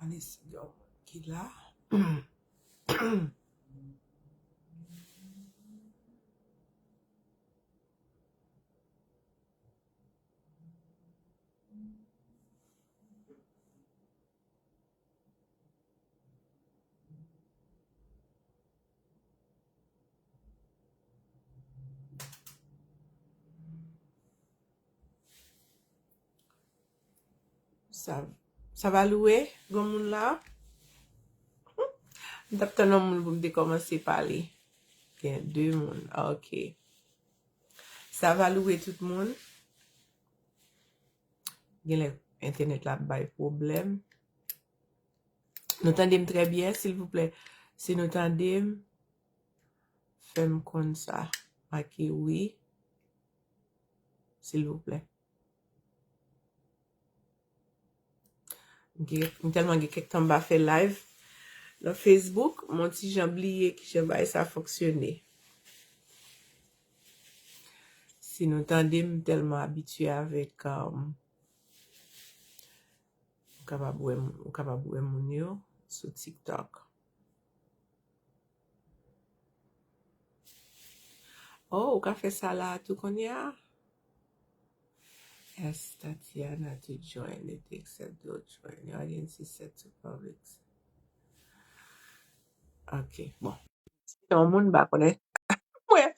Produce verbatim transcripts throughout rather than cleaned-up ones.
Ann eseye yon moun ki la. Sa, sa va louwe, granmoun la? M t ap tann yon moun pou m te kòmanse pale. Gen de moun. Ah, ok. Sa va louwe tout moun? Genlè entènèt la ap bay pwoblèm. Nou tande m trè byen, silvouplè? Si nou tande m, fè m konn sa. Make wi, silvouplè. Gen, m tèlman gen kèk tan m pa fè live nan Facebook, m on ti jan bliye kijan bagay sa fonksyone. Si nou tande m, m tèlman abitye avèk, um, ou kapab wè, ou kapab wè moun yo sou TikTok. Oh, ou ka fè sa la tou kounye a? Yes, Tatiana to join, it accept to join. The audience is set to public. Ok, bon. Se yon moun m pa konnen. Mwen,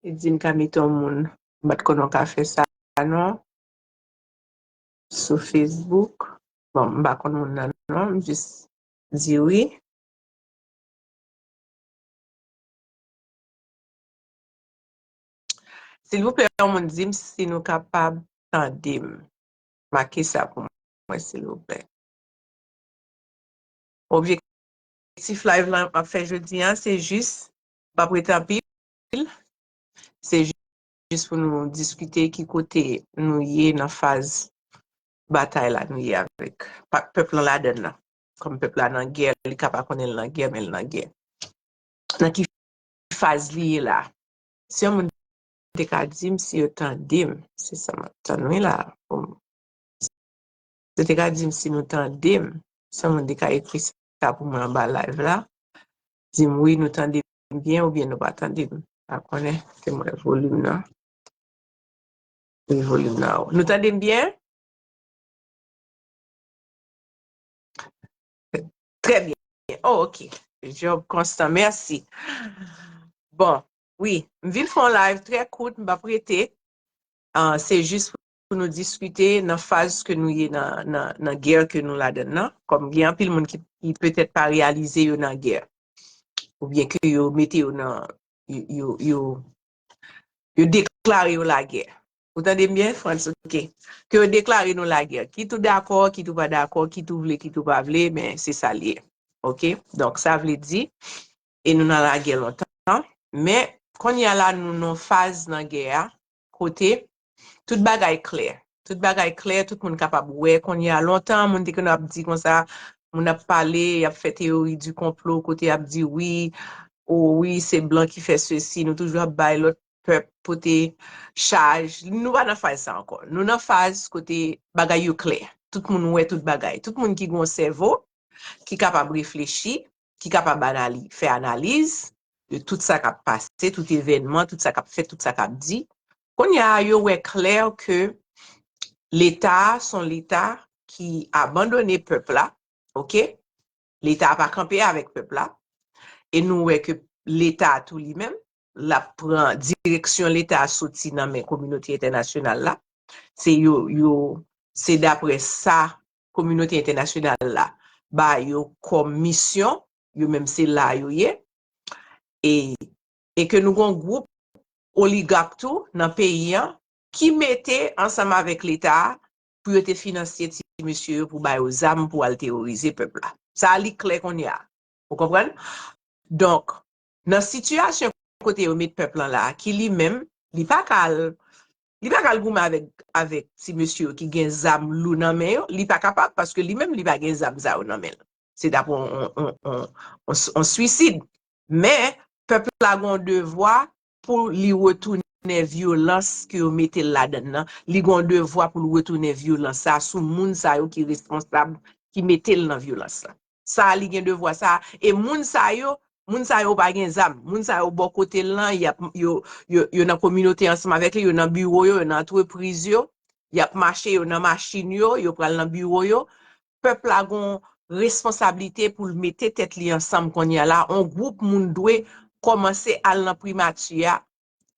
li di m ka mete yon moun. M pa t konnen w ka fè sa, non. Sou Facebook. Bon, m pa konn moun nan, non. M jis di wi. Silvouplè, yon moun di m si nou kapab tande m. Make sa pou mwen, silvouplè. Objektif live la m ap fè jodi a, se jis, m p ap rete anpil, se jis pou nou diskite ki kote nou ye nan faz batay la nou ye avèk pa- pèp lan ladann nan. Kòm pèp la nan gè, li ka pa konnen l nan gè, men l nan gè. Nan ki faz li ye la? Si yon moun te ka di m si yo tande m, se sa m ap tann wi la. Pou m- Si yo te ka di m si nou tande m, si yon moun te ka ekri sa pou mwen anba live la, di m wi nou tande m byen oubyen nou pa tande m. Pa konnen, se mwen volim nan. Wi, volim nan wo. Nou tande m byen? Trè byen. Oh, ok. Job Constant, mèsi. Bon, wi, m vin fè yon live trè kout, m p ap rete. Ah, se jis pou nou diskite nan faz ke nou ye nan, nan, nan gè ke nou ladann nan. Kòm gen anpil moun ki, ki petèt pa reyalize yo nan gè. Oubyen ke yo mete yo nan, yo, yo, yo, yo deklare yo lagè. Ou tande m byen, Frantz? Ok. Ke yo deklare nou lagè. Kit ou dakò, kit ou pa dakò, kit ou vle, kit ou pa vle, men se sa l ye. Ok? Donk, sa vle di, e nou nan lagè lontan, men kounye a la, nou nan faz nan gè a, kote tout bagay klè. Tout bagay klè, tout moun kapab wè. Kounye a, lontan, moun te konn ap di konsa, moun ap pale, y ap fè teyori di konplo, kote y ap di, wi, o wi, se blan ki fè sesi, nou toujou ap bay lòt pèp pote chaj. Nou pa nan faz sa ankò. Nou nan faz kote bagay yo klè. Tout moun wè tout bagay. Tout moun ki gon sèvo, ki kapab reflechi, ki kapab anali, fè analiz de tout sa k ap pase, tout evènman, tout sa k ap fèt, tout sa k ap di. Kounye a, yo wè klè ke Leta a se yon Leta ki abandone pèp la, oke? Leta a pa kanpe avèk pèp la. E nou wè ke Leta a tou li menm, l ap pran direksyon Leta a soti nan men kominote entènasyonal la. Se yo, yo, se daprè sa kominote entènasyonal la ba yo kòm misyon, yo menm se la yo ye. E, e ke nou gon gwoup oligak tou nan peyi an ki mete ansanm avèk Leta a pou yo te finanse ti mesye yo pou ba yo zam pou al teworize pèp la. Sa a li klè kounye a. Ou konprann? Donk, nan sitiyasyon kote yo met pèp lan la, ki li menm, li pa ka al, li pa ka al goumen avèk, avèk ti mesye yo ki gen zam lou nan men yo, li pa kapab, paske li menm, li pa gen zam sa yo nan men l. Se t ap yon, yon, yon, yon, yon, yon swisid. Men, pèp la gen yon devwa pou li retounen vyolans ke yo mete l ladan l nan. Li gen yon devwa pou l retounen vyolans sa a sou moun sa yo ki responsab, ki mete l nan vyolans la. Sa a, li gen devwa sa a. E moun sa yo, moun sa yo pa gen zam. Moun sa yo bò kote l lan, y ap, yo, yo, yo nan kominote ansanm avèk li, yo nan biwo yo, yo nan antrepriz yo, y ap mache, yo nan machin yo, yo pral nan biwo yo. Pèp la gon responsablite pou l mete tèt li ansanm kounye a la. On gwoup moun dwe kòmanse al nan primati a,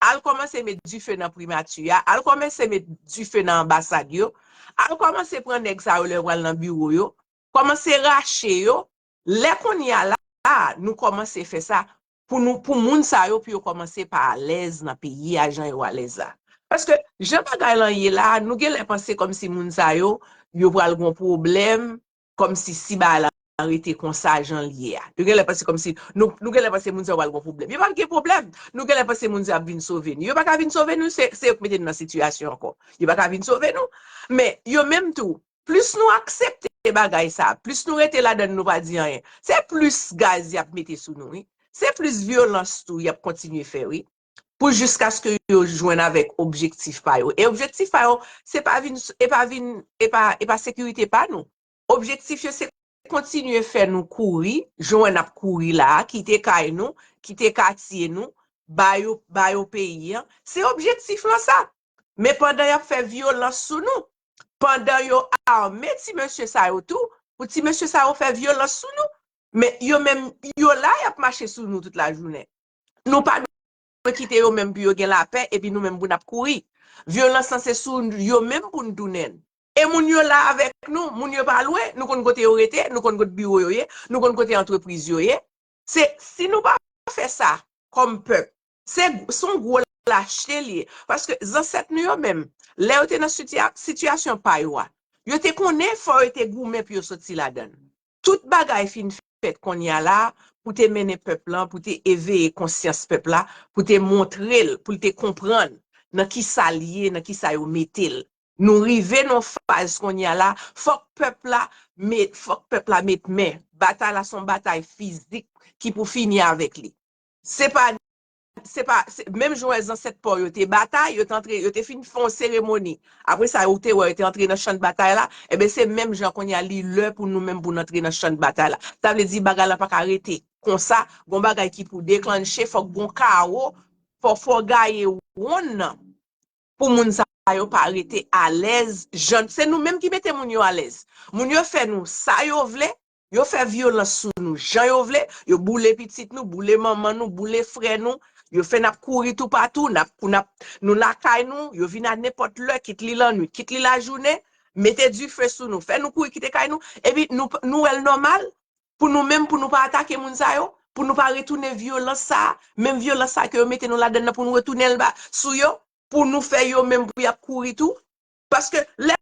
al kòmanse met dife nan primati a, al kòmanse met dife nan anbasad yo, al kòmanse pran nèg sa yo lè yo pral nan biwo yo, kòmanse rache yo. Lè kounye a la, nou kòmanse fè sa pou nou, pou moun sa yo, pou yo kòmanse pa alèz nan peyi a, jan yo alèz la. Paske, jan bagay lan ye la, nou genlè panse kòmsi moun sa yo, yo pral gon pwoblèm, kòmsi si bagay la rete konsa jan l ye a. Nou genlè panse kòmsi, nou, nou genlè panse moun sa yo pral gon pwoblèm. Yo p ap gen pwoblèm. Nou genlè panse moun sa yo ap vin sove nou. Yo pa ka vin sove nou, se, se yo k mete nou nan sitiyasyon ankò. Yo pa ka vin sove nou. Men, yo menm tou, plis nou aksepte bagay sa, plis nou rete ladan l, nou pa di anyen, se plis gaz y ap mete sou nou, wi. Se plis vyolans tou y ap kontinye fè, wi. Pou jiskaske yo jwenn avèk objektif pa yo. E objektif pa yo, se pa vin, e pa vin, e pa, e pa sekirite pa nou. Objektif yo se kontinye fè nou kouri, jan n ap kouri la a, kite kay nou, kite katye nou, ba yo, ba yo peyi an. Se objektif lan sa. Men pandan y ap fè vyolans sou nou, pandan yo ame ti mesye sa yo tou, pou ti mesye sa yo fè vyolans sou nou, men yo menm, yo la, y ap mache sou nou tout lajounen. Nou pa dwe kite yo menm pou yo gen lapè, epi nou menm pou n ap kouri. Vyolans lan se sou yo menm pou n tounen l. E moun yo la avèk nou, moun yo pa lwen, nou konn kote yo rete, nou konn kote biwo yo ye, nou konn kote antrepriz yo ye. Se, si nou pa fè sa kòm pèp, se, se yon gwo lachte l ye. Paske zansèt nou yo menm, lè yo te nan sitiya-, sitiyasyon pa yo a, yo te konnen fò yo te goumen pou yo soti ladan l. Tout bagay fin fèt kounye a la pou te mennen pèp lan, pou te eveye konsyans pèp la, pou te montre l, pou l te konprann nan kisa l ye, nan kisa yo mete l. Nou rive nan yon faz kounye a la, fòk pèp la met, fòk pèp la met men. Batay la se yon batay fizik ki pou fini avèk li. Se pa, se pa, se, menm jan w wè zansèt pa w yo te batay, yo te antre, yo te fin fè yon seremoni. Apre sa, ou te wè, yo te antre nan chan batay la. Enben, se menm jan kounye a, li lè pou nou menm pou n antre nan chan batay la. Sa vle di, bagay la pa ka rete konsa. Gon bagay ki pou deklanche, fòk gon kawo, fò, fò gaye wonn nan. Pou moun sa yo pa rete alèz, jan, se nou menm ki mete moun yo alèz. Moun yo fè nou sa yo vle, yo fè vyolans sou nou jan yo vle, yo boule pitit nou, boule manman nou, boule frè nou, yo fè n ap kouri toupatou, n ap, n ap, nou lakay nou, yo vin a nenpòt lè, kit li lannwit, kit li lajounen, mete dife sou nou, fè nou kouri kite kay nou, epi nou, nou wè l nòmal pou nou menm, pou nou pa atake moun sa yo, pou nou pa retounen vyolans sa a, menm vyolans sa a ke yo mete nou ladan l nan, pou nou retounen l ba, sou yo, pou nou fè yo menm pou y ap kouri tou. Paske lè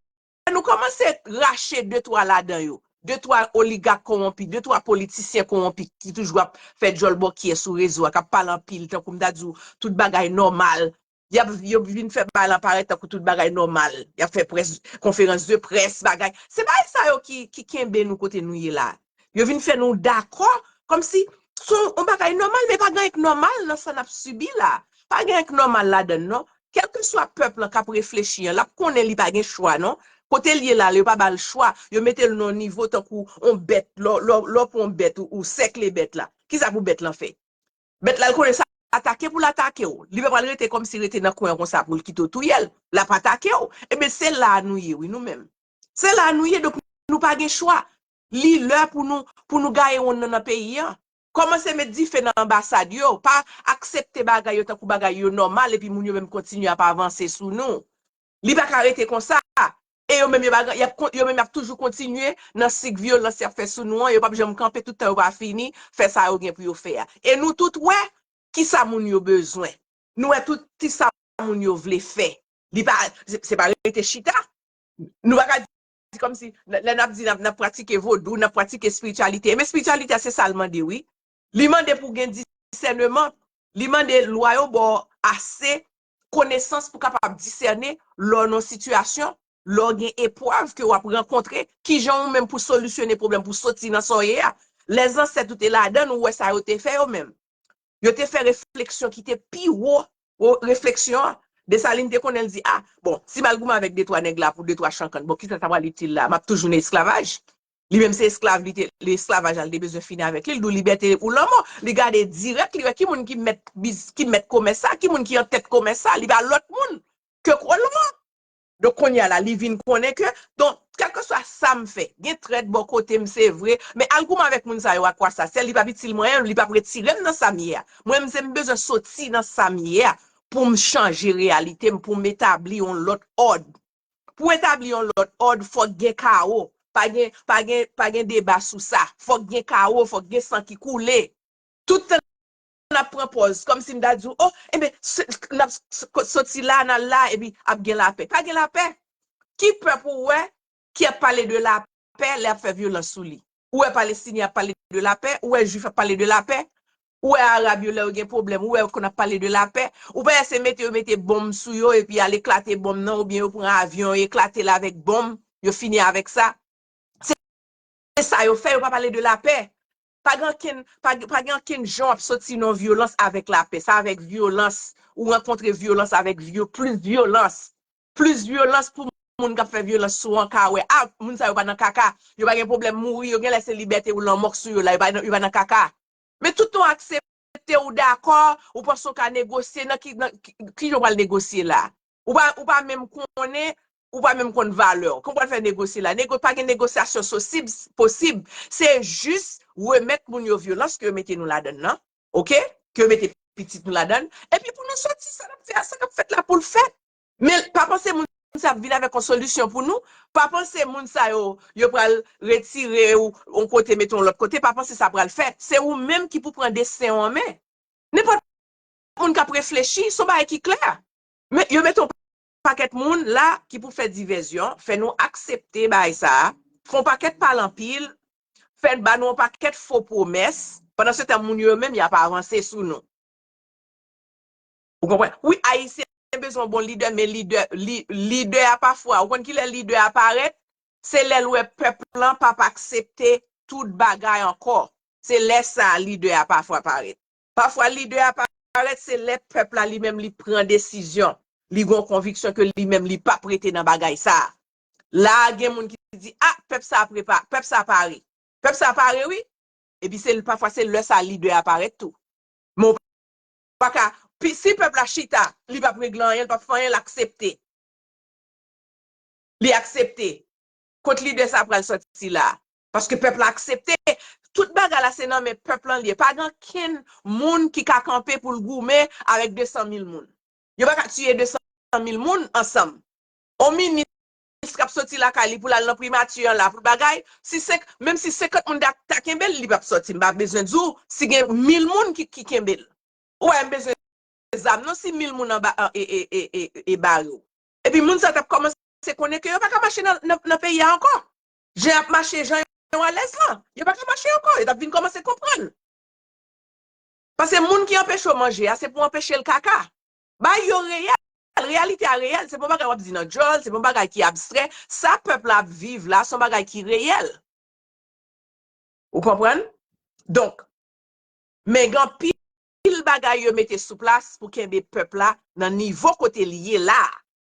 nou kòmanse rache de twa ladan yo, de twa oligak kowonpi, de twa politisyen kowonpi ki toujou ap fè djòl bòkyè sou rezo a, k ap pale anpil, tankou m ta di w, tout bagay nòmal. Y ap, yo vin fè bagay lan parèt tankou tout bagay nòmal. Y ap fè près, konferans de près, bagay. Se bagay sa yo ki, ki kenbe nou kote nou ye la. Yo vin fè nou dakò, kòmsi se yon, yon bagay nòmal, men pa gen anyen k nòmal nan sa n ap sibi la. Pa gen anyen k nòmal ladan l, non. Kèlkeswa pèp lan k ap reflechi an, l ap konnen li pa gen chwa, non. Kote l ye la, yo pa ba l chwa. Yo mete l nan yon nivo tankou yon bèt. Lè w pran yon bèt, ou, ou sèkle bèt la. Kisa pou bèt lan fè? Bèt la, l konnen sa atake pou l atake w. Li pa pral rete kòmsi rete nan kwen an konsa pou l kite w touye l. L ap atake w. Ebyen, se la a nou ye, wi, nou menm. Se la a nou ye, donk nou pa gen chwa. Li lè pou nou, pou nou gaye wonn nan nan peyi an. Kòmanse met dife nan anbasad yo. Pa aksepte bagay yo tankou bagay yo nòmal, epi moun yo menm kontinye ap avanse sou nou. Li pa ka rete konsa. E yo menm, yo pa, y ap, yo menm y ap toujou kontinye nan sik vyolans y ap fè sou nou an. Yo p ap janm kanpe tout tan yo pa fini fè sa yo gen pou yo fè a. E nou tout wè kisa moun yo bezwen. Nou wè tout kisa moun yo vle fè. Li pa, se, se pa rete chita. Nou pa ka di kòmsi, lè n ap di n ap, n ap pratike vodou, n ap pratike espirityalite. Men espirityalite a se sa l mande, wi. Li mande pou gen disèneman. Li mande lwa yo ba w ase konesans pou kapab disène lè w nan yon sitiyasyon, lè w gen eprèv ke w ap rankontre, kijan ou menm pou solisyone pwoblèm, pou soti nan sa w ye a. Lè zansèt ou te ladan l, ou wè sa yo te fè yo menm. Yo te fè refleksyon ki te pi wo, wo refleksyon an. Desalin te konnen l di, a, bon, si m al goumen avèk de twa nèg la pou de twa chan kann, bon, kisa sa pral itil la? M ap toujou nan esklavaj. Li menm se esklav, li te, esklavaj la, li te bezwen fini avèk li, l di w libète ou lanmò. Li gade dirèk, li wè ki moun ki mèt biz-, ki mèt komès sa, ki moun ki antèt komès sa, li pa lòt moun ke kolon an. Donk, kounye a la, li vin konnen ke, donk, kèlkeswa sa m fè, gen trèt bò kote m, se vre, men al goumen avèk moun sa yo, a kwa sa sèl? Li p ap itil mwen anyen, li p ap retire m nan sa m ye a. Mwen menm, se m bezwen soti nan sa m ye a pou m chanje reyalite m, pou m etabli yon lòt òd. Pou etabli yon lòt òd, fòk gen kawo. Pa gen, pa gen, pa gen deba sou sa. Fòk gen kawo, fòk gen san ki koule. Tout tan n ap pran pòz, kòmsi m ta di w, o, enben, n ap soti la, n al la, epi ap gen lapè. Pa gen lapè. Ki pèp ou wè ki ap pale de lapè lè ap fè vyolans sou li? Ou wè Palestinyen ap pale de lapè? Ou wè Jwif ap pale de lapè? Ou wè Arab yo lè yo gen pwoblèm? Ou wè yo konn ap pale de lapè? Ou pa wè se mete yo mete bonm sou yo epi al eklate bonm nan, oubyen yo pran avyon, yo eklate l avèk bonm, yo fini avèk sa? Se sa yo fè, yo pa pale de lapè. Pa gen ankenn, pa, pa gen ankenn jan w ap soti nan vyolans avèk lapè. Se avèk vyolans, ou rankontre vyolans avèk vyo-, plis vyolans. Plis vyolans pou moun k ap fè vyolans sou an ka wè. A, moun sa yo pa nan kaka. Yo pa gen pwoblèm mouri, yo genlè se libète ou lanmò k sou yo la, yo pa, yo pa nan kaka. Men tout tan w aksepte, ou dakò, ou panse w ka negosye, nan ki, nan ki, ki jan w pral negosye la? Ou pa, ou pa menm konnen, ou pa menm konn valè w. Kòman w pral fè negosye la? Nego-, pa gen negosyasyon sosib, posib. Se jis remèt moun yo vyolans ke yo mete nou ladan l lan, oke? Ke yo mete pitit nou ladan l. Epi pou nou soti, sa n ap fè a, sa k ap fèt la pou l fèt. Men pa panse moun sa ap vin avèk yon solisyon pou nou. Pa panse moun sa yo, yo pral retire ou yon kote, mete yon lòt kote. Pa panse sa pral fèt. Se ou menm ki pou pran desten w an men. Nenpòt moun k ap reflechi, se yon bagay ki klè. Men yo mete yon pakèt moun la ki pou fè divèzyon, fè nou aksepte bagay sa a, fè yon pakèt pale anpil, fè ba nou yon pakèt fo pwomès, pandan se tan moun yo menm y ap avanse sou nou. Ou konprann? Wi, Ayisyen bezwen yon bon lidè, men lidè, li, lidè a pafwa, ou konn kilè lidè a parèt? Se lè l wè pèp lan p ap aksepte tout bagay ankò. Se lè sa a lidè a pafwa parèt. Pafwa lidè a parèt, se lè pèp la li menm li pran desizyon. Li gen yon konviksyon ke li menm li p ap rete nan bagay sa a. La a gen moun ki di, a, pèp sa a prepa-, pèp sa a pare. Pèp sa a pare, wi. Epi se, pafwa se lè sa a lidè a parèt tou. Men w pa ka, pi, si pèp la chita, li p ap regle anyen, li p ap fè anyen, l aksepte. Li aksepte. Kot lidè sa pral soti la? Paske pèp la aksepte. Tout bagay la se nan men pèp lan l ye. Pa gen ankenn moun ki ka kanpe pou l goumen avèk de san mil moun. Yo pa ka tiye de san mil moun ansanm. On minis k ap soti lakay li pou l al nan primati an la, pou l bagay, si senk, menm si senkant moun ta, ta kenbe l, li p ap soti. M pa bezwen di w si gen mil moun ki, ki kenbe l. Ou wè, m bezwen zam non si mil moun anba, an, e, e, e, e, e bare w. Epi moun sa t ap kòmanse konnen ke yo pa ka mache nan, nan, nan peyi a ankò. Jan y ap mache, jan yo alèz lan, yo pa ka mache ankò. Yo t ap vin kòmanse konprann. Paske moun ki anpeche w manje a, se pou anpeche l kaka. Bay yo reyèl. Reyalite a reyèl. Se pa yon bagay w ap di nan djòl, se pa yon bagay ki abstrè. Sa pèp la ap viv la, se yon bagay ki reyèl. Ou konprann? Donk, men gen anpil bagay yo mete sou plas pou kenbe pèp la nan nivo kote l ye la,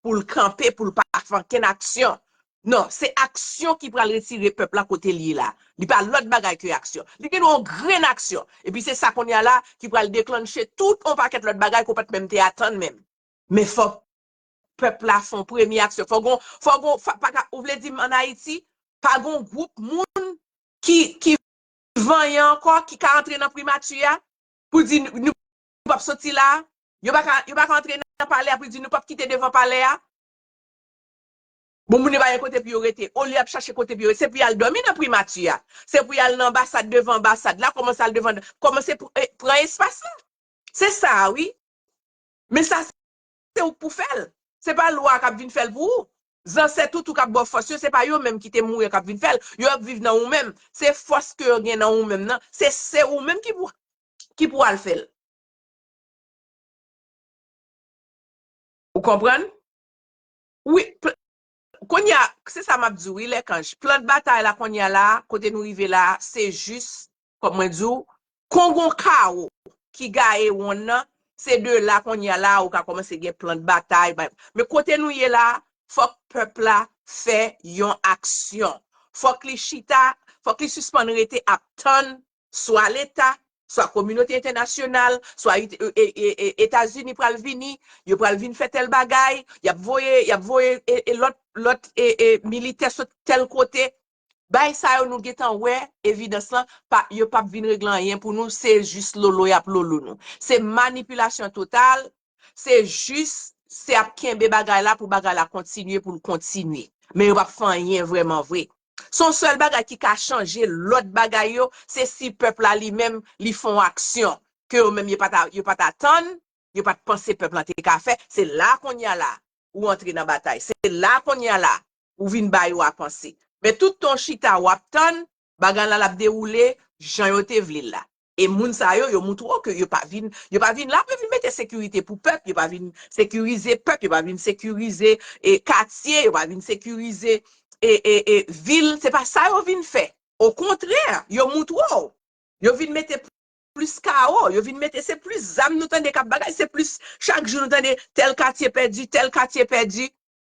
pou l kanpe, pou l pa fè ankenn aksyon. Non, se aksyon ki pral retire pèp la kote l ye la. Li pa lòt bagay ke aksyon. Li gen yon grenn aksyon. Epi se sa kounye a la ki pral deklanche tout yon pakèt lòt bagay ke w pa t menm te atann menm. Men fòk pèp la fè yon premye aksyon. Fòk gon, fòk gon, fa- pa ka, ou vle di m ann Ayiti, pa gon gwoup moun ki, ki vanyan ankò, ki ka antre nan primati a, pou di nou, nou p ap soti la, yo pa ka, yo pa ka antre nan palè a, pou di nou p ap kite devan palè a. Bon, moun yo pa gen kote pou yo rete. Olye y ap chache kote pou yo rete, se pou y al dòmi nan primati a. Se pou y al nan anbasad, devan anbasad la, kòmanse al devan, kòmanse pr- eh, pran espas la. Se sa, wi. Men sa, se ou k pou fè l. Se pa lwa k ap vin fè l pou ou. Zansèt ou tou k ap ba w fòs yo, se pa yo menm ki te mouri k ap vin fè l. Yo ap viv nan ou menm. Se fòs ke yo gen nan ou menm nan. Se, se ou menm ki pou, ki pou al fè l. Ou konprann? Wi, pl- kounye a, se sa m ap di w, wi, Lèkanj. Plan de batay la, kounye a la, kote nou rive la, se jis, kòm mwen di w, kon gon kawo ki gaye wonn nan, se de la, kounye a la, ou ka kòmanse gen plan de batay. Bay- Men kote nou ye la, fòk pèp la fè yon aksyon. Fòk li chita, fòk li sispann rete ap tann swa Leta, swa kominote entènasyonal, swa it- e- e- e- Etazini pral vini, yo pral vin fè tèl bagay, y ap voye, y ap voye e- e lòt, lòt e- e militè sot tèl kote. Bay sa yo nou gentan wè, evidans lan, pa, yo p ap vin regle anyen pou nou, se jis lolo y ap lolo nou. Se manipilasyon total, se jis, se ap kenbe bagay la pou bagay la kontinye, pou l kontinye. Men yo p ap fè anyen vrèman vre. Se yon sèl bagay ki ka chanje lòt bagay yo, se si pèp la li menm, li fè yon aksyon ke yo menm yo pa ta, yo pa t atann, yo pa t panse pèp lan te ka fè. Se la kounye a la, ou antre nan batay. Se la kounye a la, ou vin ba yo a panse. Men tout tan w chita, w ap tann, bagay lan l ap dewoule jan yo te vle l la. E moun sa yo, yo moutre w ke yo pa vin, yo pa vin la pou yo vin mete sekirite pou pèp, yo pa vin sekirize pèp, yo pa vin sekirize e katye, yo pa vin sekirize e, e, e vil. Se pa sa yo vin fè. Okontrè, yo moutre w. Yo vin mete plis kawo, yo vin mete, se plis zam nou tande k ap bagay, se plis, chak jou nou tande tèl katye pèdi, tèl katye pèdi.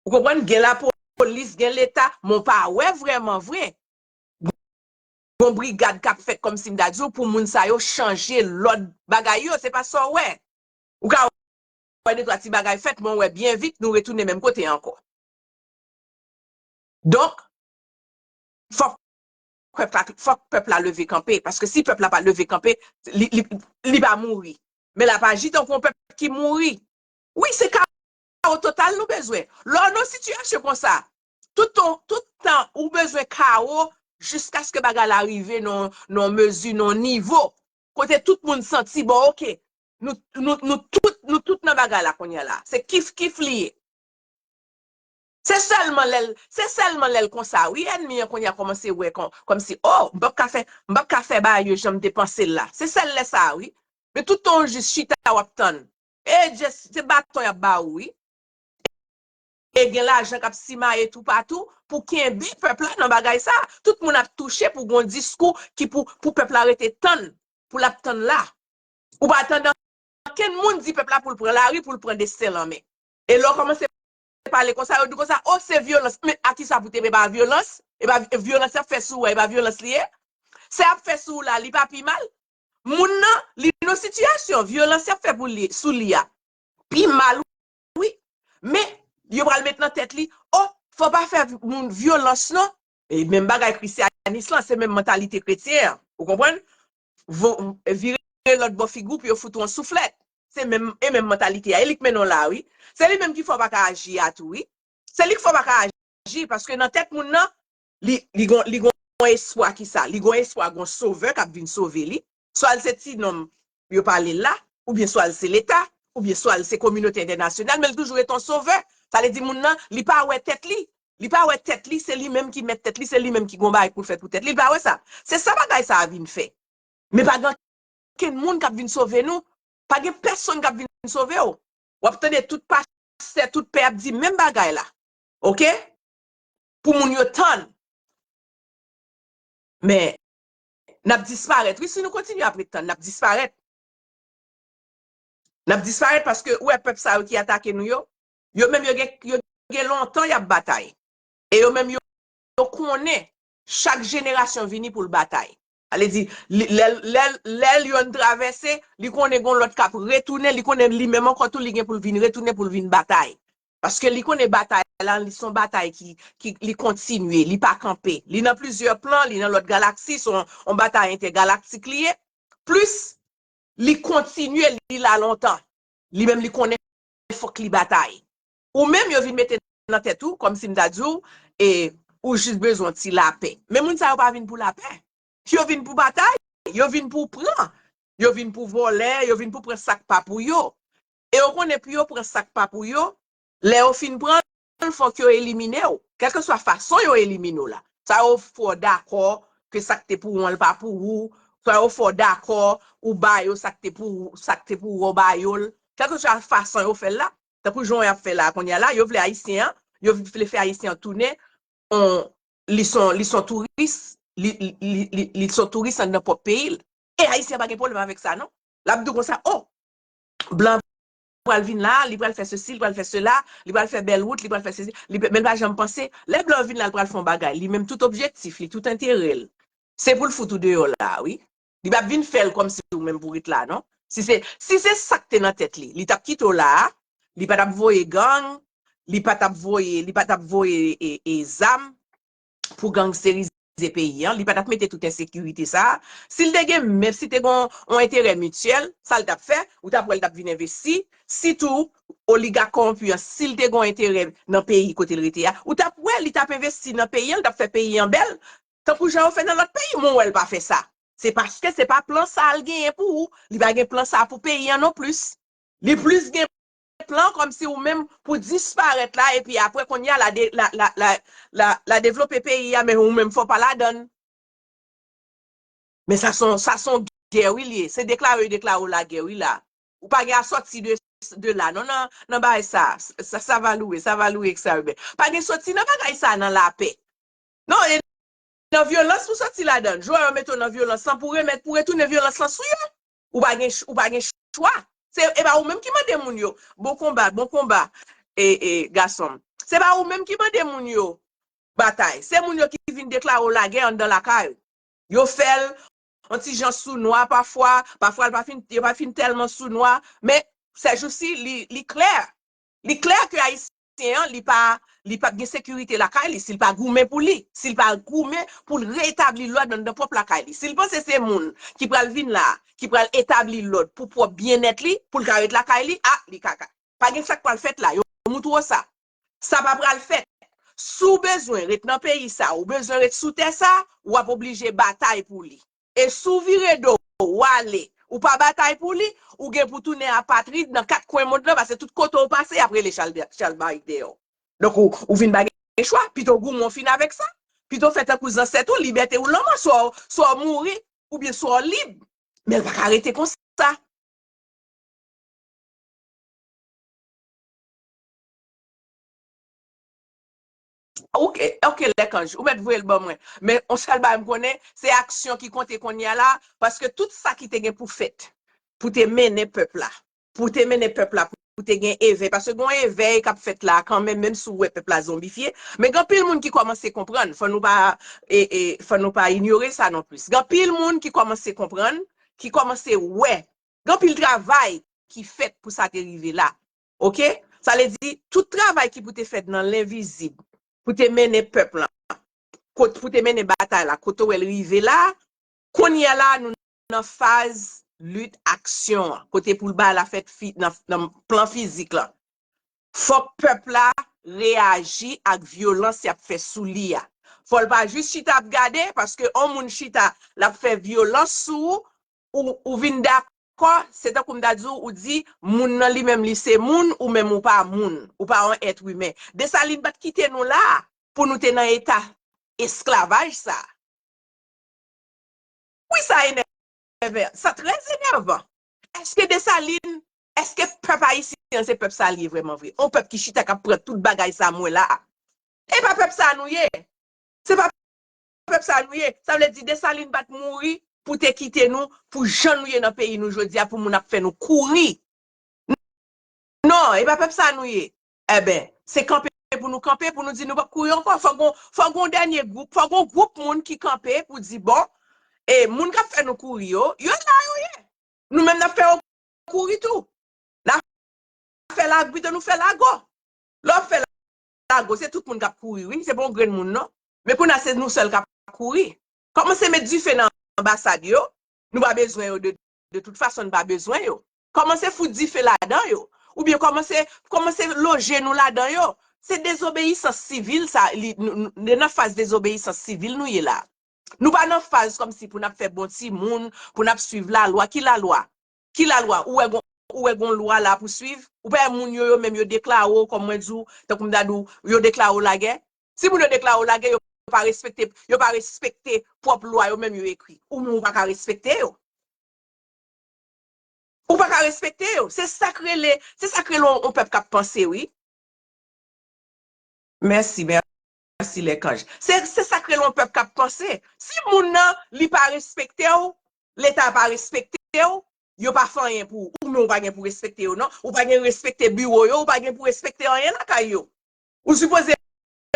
Ou konprann? Gen lapolis, gen Leta, men w pa wè vrèman vre gon brigad k ap fèt kòmsi m ta di w pou moun sa yo chanje lòd bagay yo, se pa sa w wè. Ou ka wè de twa ti bagay fèt, men w wè byen vit, nou retounen menm kote ankò. Donk, fòk pèp la, fòk pèp la leve kanpe, paske si pèp la pa leve kanpe, li, li, li pa mouri. Men l ap aji tankou yon pèp ki mouri. Wi, se kawo total nou bezwen. Lè w nan sitiyasyon konsa, tout tan, tout tan ou bezwen kawo jiskaske bagay la rive nan, nan mezi, nan nivo, kote tout moun santi, bon, oke, nou, nou, nou tout, nou tout nan bagay la kounye a la. Se kif kif li ye. Se sèlman lè l, se sèlman lè l konsa, wi, ènmi an kounye a kòmanse wè kòm, kòmsi, o, m p ap ka fè, m p ap ka fè bagay yo jan m te panse l la. Se sèl lè sa a, wi. Men tout tan w jis chita, w ap tann. E Dye, se baton y ap ba ou, wi. E gen lajan k ap simaye toupatou pou kenbe pèp la nan bagay sa. Tout moun ap touche pou gon diskou ki pou, pou pèp la rete tann, pou l ap tann la. Ou pa tande ankenn moun di pèp la pou l pran lari, pou l pran desten l an men. E lè w kòmanse pale konsa, yo di konsa, o, se vyolans. Men a ki sa pou te, e pa vyolans? E pa vyolans y ap fè sou ou a, e pa vyolans li ye? Sa y ap fè sou ou la, li pa pi mal? Moun nan, li nan sitiyasyon, vyolans y ap fè pou li, sou li a, pi mal, wi. Men, yo pral met nan tèt li, o, fò pa fè moun vyolans non. E menm bagay krisyanis lan, se menm mantalite kretyen an. Ou konprann? Vo- vire lòt bò figi w pou yo fout ou yon souflèt. Se menm, e menm mantalite a. E li k mennen w la, wi. Se li menm ki fè w pa ka aji a tou, wi. Se li k fè w pa ka aji, paske nan tèt moun nan, li, li gon, li gon espwa ki sa. Li gon espwa, gon sovè k ap vin sove li. Swa l se ti nonm yo pale l la, oubyen swa l se Leta, oubyen swa l se kominote entènasyonal, men l toujou ret yon sovè. Sa vle di moun nan, li pa wè tèt li. Li pa wè tèt li, se li menm ki mèt tèt li, se li menm ki gon bagay pou l fè pou tèt li. Li pa wè sa. Se sa bagay sa a vin fè. Men pa gen okenn moun k ap vin sove nou. Pa gen pèsonn k ap vin sove w. W ap tande tout pastè, tout pè ap di menm bagay la. Oke? Pou moun yo tann. Men, n ap disparèt. Wi, si nou kontinye ap ret tann, n ap disparèt. N ap disparèt paske ou wè pèp sa yo ki atake nou yo, yo menm yo gen, yo gen lontan y ap batay. E yo menm yo yo konnen chak jenerasyon vini pou l batay. Sa vle di, li- lè, lè, lè yonn travèse, li konnen gon lòt k ap retounen, li konnen li menm ankò tou, li gen pou l vin retounen pou l vin batay. Paske li konnen batay la, li se yon batay ki, ki li kontinye, li pa kanpe. Li nan plizyè plan, li nan lòt galaksi, se yon, yon batay entègalaktik li ye. Plis, li kontinye, li la lontan. Li menm, li konnen fòk li batay. Ou menm, yo vin mete nan tèt ou, kòmsi m ta di w, e ou jis bezwen yon ti lapè. Men moun sa yo pa vin pou lapè. Yo vin pou batay, yo vin pou pran. Yo vin pou vòlè, yo vin pou pran sa k pa pou yo. E yo konnen pou yo pran sa k pa pou yo, lè yo fin pran l, fòk yo elimine w. Kèlkeswa fason yo elimine w la. Swa yo fè w dakò ke sa k te pou ou an, l pa pou ou. Swa yo fè w dakò, ou ba yo sa k te pou ou, sa k te pou ou, ou ba yo l. Kèlkeswa fason yo fè l la. Tankou jan y ap fè la, kounye a la, yo vle Ayisyen an, yo vle fè Ayisyen an tounen on, li se yon, li se yon touris, li, li, li, li, li se yon touris anndan pwòp peyi l. E Ayisyen an pa gen pwoblèm avèk sa, non. L ap di w konsa, o, blan pral vin la, li pral fè sesi, li pral fè sela, li pral fè bèl wout, li pral fè sesi, li, men l pa janm panse, lè blan vin la, l pral fè yon bagay. Li menm, tout objektif li, tout enterè l, se pou l fout ou deyò la, wi. Li p ap vin fè l kòmsi ou menm pou ret la, non. Si se, si se sa k te nan tèt li, li t ap kite w la a, li pa t ap voye gang, li pa t ap voye, li pa t ap voye e, e zam pou gangstèrize peyi an, li pa t ap mete tout ensekirite sa a. Si l te gen, menm si te gen yon enterè mityèl, sa l t ap fè, ou t ap wè l t ap vin envesti, sitou oligak kòwonpi an, si l te gen yon enterè nan peyi kote l rete a, ou t ap wè li t ap envesti nan peyi an, li t ap fè peyi an bèl, tankou jan yo fè nan lòt peyi, men w wè l pa fè sa. Se paske se pa plan sa a l genyen pou ou. Li pa gen plan sa a pou peyi an non plis. Li plis gen plan kòmsi ou menm pou disparèt la, epi apre kounye a l a de, l a, l a, l a, l a, l a devlope peyi a, men ou menm fò w pa ladan l. Men sa se yon, sa se yon gè wi l ye. Se deklare yo deklare w lagè wi la. Ou pa gen a sòti de, de la non, nan, nan bagay sa. Sa, sa va louwe, sa va louwe, et cetera. Pa gen sòti nan bagay sa nan lapè. Non, e nan vyolans pou sòti ladan l. Jodi a yo mete w nan vyolans lan pou remèt, pou retounen vyolans lan sou yo. Ou pa gen ch-, ou pa gen chwa. Se, e pa ou menm ki mande moun yo. Bon konba, bon konba, e, e, gason m. Se pa ou menm ki mande moun yo batay. Se moun yo ki vin deklare w lagè anndan lakay ou. Yo fè l yon ti jan sounwa pafwa, pafwa l pa fin, yo pa fin tèlman sounwa, men sèjousi, li, li klè. Li klè ke Ayisyen an, li pa, li p ap gen sekirite lakay li, si l pa goumen pou li, si l pa goumen pou l retabli lòd anndan pwòp lakay li. Si l panse se moun ki pral vin la, ki pral etabli lòd pou pwòp byennèt li, pou l ka ret lakay li, a, li kaka. Pa gen sa k pral fèt la, yo moutre w sa. Sa pa pral fèt. Si w bezwen ret nan peyi sa, ou bezwen ret sou tè sa, w ap oblije batay pou li. E si w vire do w, w ale, ou pa batay pou li, ou gen pou tounen apatrid nan kat kwen mond lan, paske tout kote w pase, y ap rele chal, chal bay dèyè w. Donk, ou, ou vin pa gen chwa, pito w goumen w fin avèk sa, pito w fè tankou zansèt ou, libète ou lanmò, swa w, swa w mouri, oubyen swa w lib. Men l pa ka rete konsa. Ok, ok, Lèkanj, ou mèt voye l ban mwen. Men, on sèl bagay m konnen, se aksyon ki konte kounye a la, paske tout sa ki te gen pou fèt, pou te mennen pèp la, pou te mennen pèp la, pou te gen evèy, paske gen yon evèy k ap fèt la kanmenm, menm si w wè pèp la zonbifye, men gen anpil moun ki kòmanse konprann, fò nou pa, e, e, fò nou pa inyore sa non plis. Gen anpil moun ki kòmanse konprann, ki kòmanse wè. Gen anpil travay ki fèt pou sa te rive la. Ok? Sa vle di, tout travay ki pou te fèt nan lenvizib, pou te mennen pèp lan, kot, pou te mennen batay la, kote w wè l rive la, kounye a la, nou nan faz lit aksyon an, kote pou l bay la fèt fi, nan, nan plan fizik lan. Fòk pèp la reyaji ak vyolans y ap fè sou li a. Fò l pa jis chita ap gade, paske yon moun chita, l ap fè vyolans sou ou, ou, ou vin dakò, se tankou m ta di w, ou di, moun nan li menm li se moun, ou menm ou pa moun, ou pa yon èt imen. Desalin pa t kite nou la pou nou te nan eta esklavaj sa. Wi, sa enèvan, sa trè enèvan. Èske Desalin, èske pèp ayisyen an se pèp sa l ye vrèman vre? Yon pèp ki chita k ap pran tout bagay sa m wè la a. E pa pèp sa nou ye. Se pa pèp sa nou ye. Sa vle di Desalin pa t mouri pou te kite nou, pou jan nou ye nan peyi nou jodi a, pou moun ap fè nou kouri. Non, e pa pèp sa nou ye. Enben, se kanpe pou nou kanpe, pou nou di nou p ap kouri ankò. Fò gon, fò gon dènye gwoup, fò gon gwoup moun ki kanpe pou di, bon, e moun k ap fè nou kouri yo, yo la yo ye. Nou menm n ap fè yo kouri tou. N ap fè lago, pito nou fè lago. Lè w ap fè lago, se tout moun k ap kouri, wi. Se pa yon grenn moun, non. Men kounye a, se nou sèl k ap kouri. Kòmanse met dife nan anbasad yo. Nou pa bezwen yo de, de tout fason, nou pa bezwen yo. Kòmanse fout dife ladan yo. Oubyen kòmanse, kòmanse loje nou ladan yo. Se dezobeyisans sivil, sa, li, nou, nou, nou nan faz dezobeyisans sivil nou ye la. Nou pa nan faz kòmsi pou n ap fè bon timoun, pou n ap swiv lalwa. Ki lalwa? Ki lalwa? Ou wè gon, ou wè gon lwa la pou swiv? Ou pa wè moun yo, yo menm yo deklare w, kòm mwen di w, tankou m ta di w, yo deklare w lagè? Si moun yo deklare w lagè, yo pa respekte, yo pa respekte pwòp lwa yo menm yo ekri. Ou menm ou pa ka respekte yo. Ou pa ka respekte yo. Se sa k rele, se sa k rele yon, yon pèp k ap panse, wi. Mèsi, mèsi, Lèkanj. Se, se sa k rele yon pèp k ap panse. Si moun nan, li pa respekte w, Leta pa respekte w, yo pa fè anyen pou ou. Ou menm ou pa gen pou respekte yo, non. Ou pa gen respekte biwo yo, ou pa gen pou respekte anyen lakay yo. Ou sipoze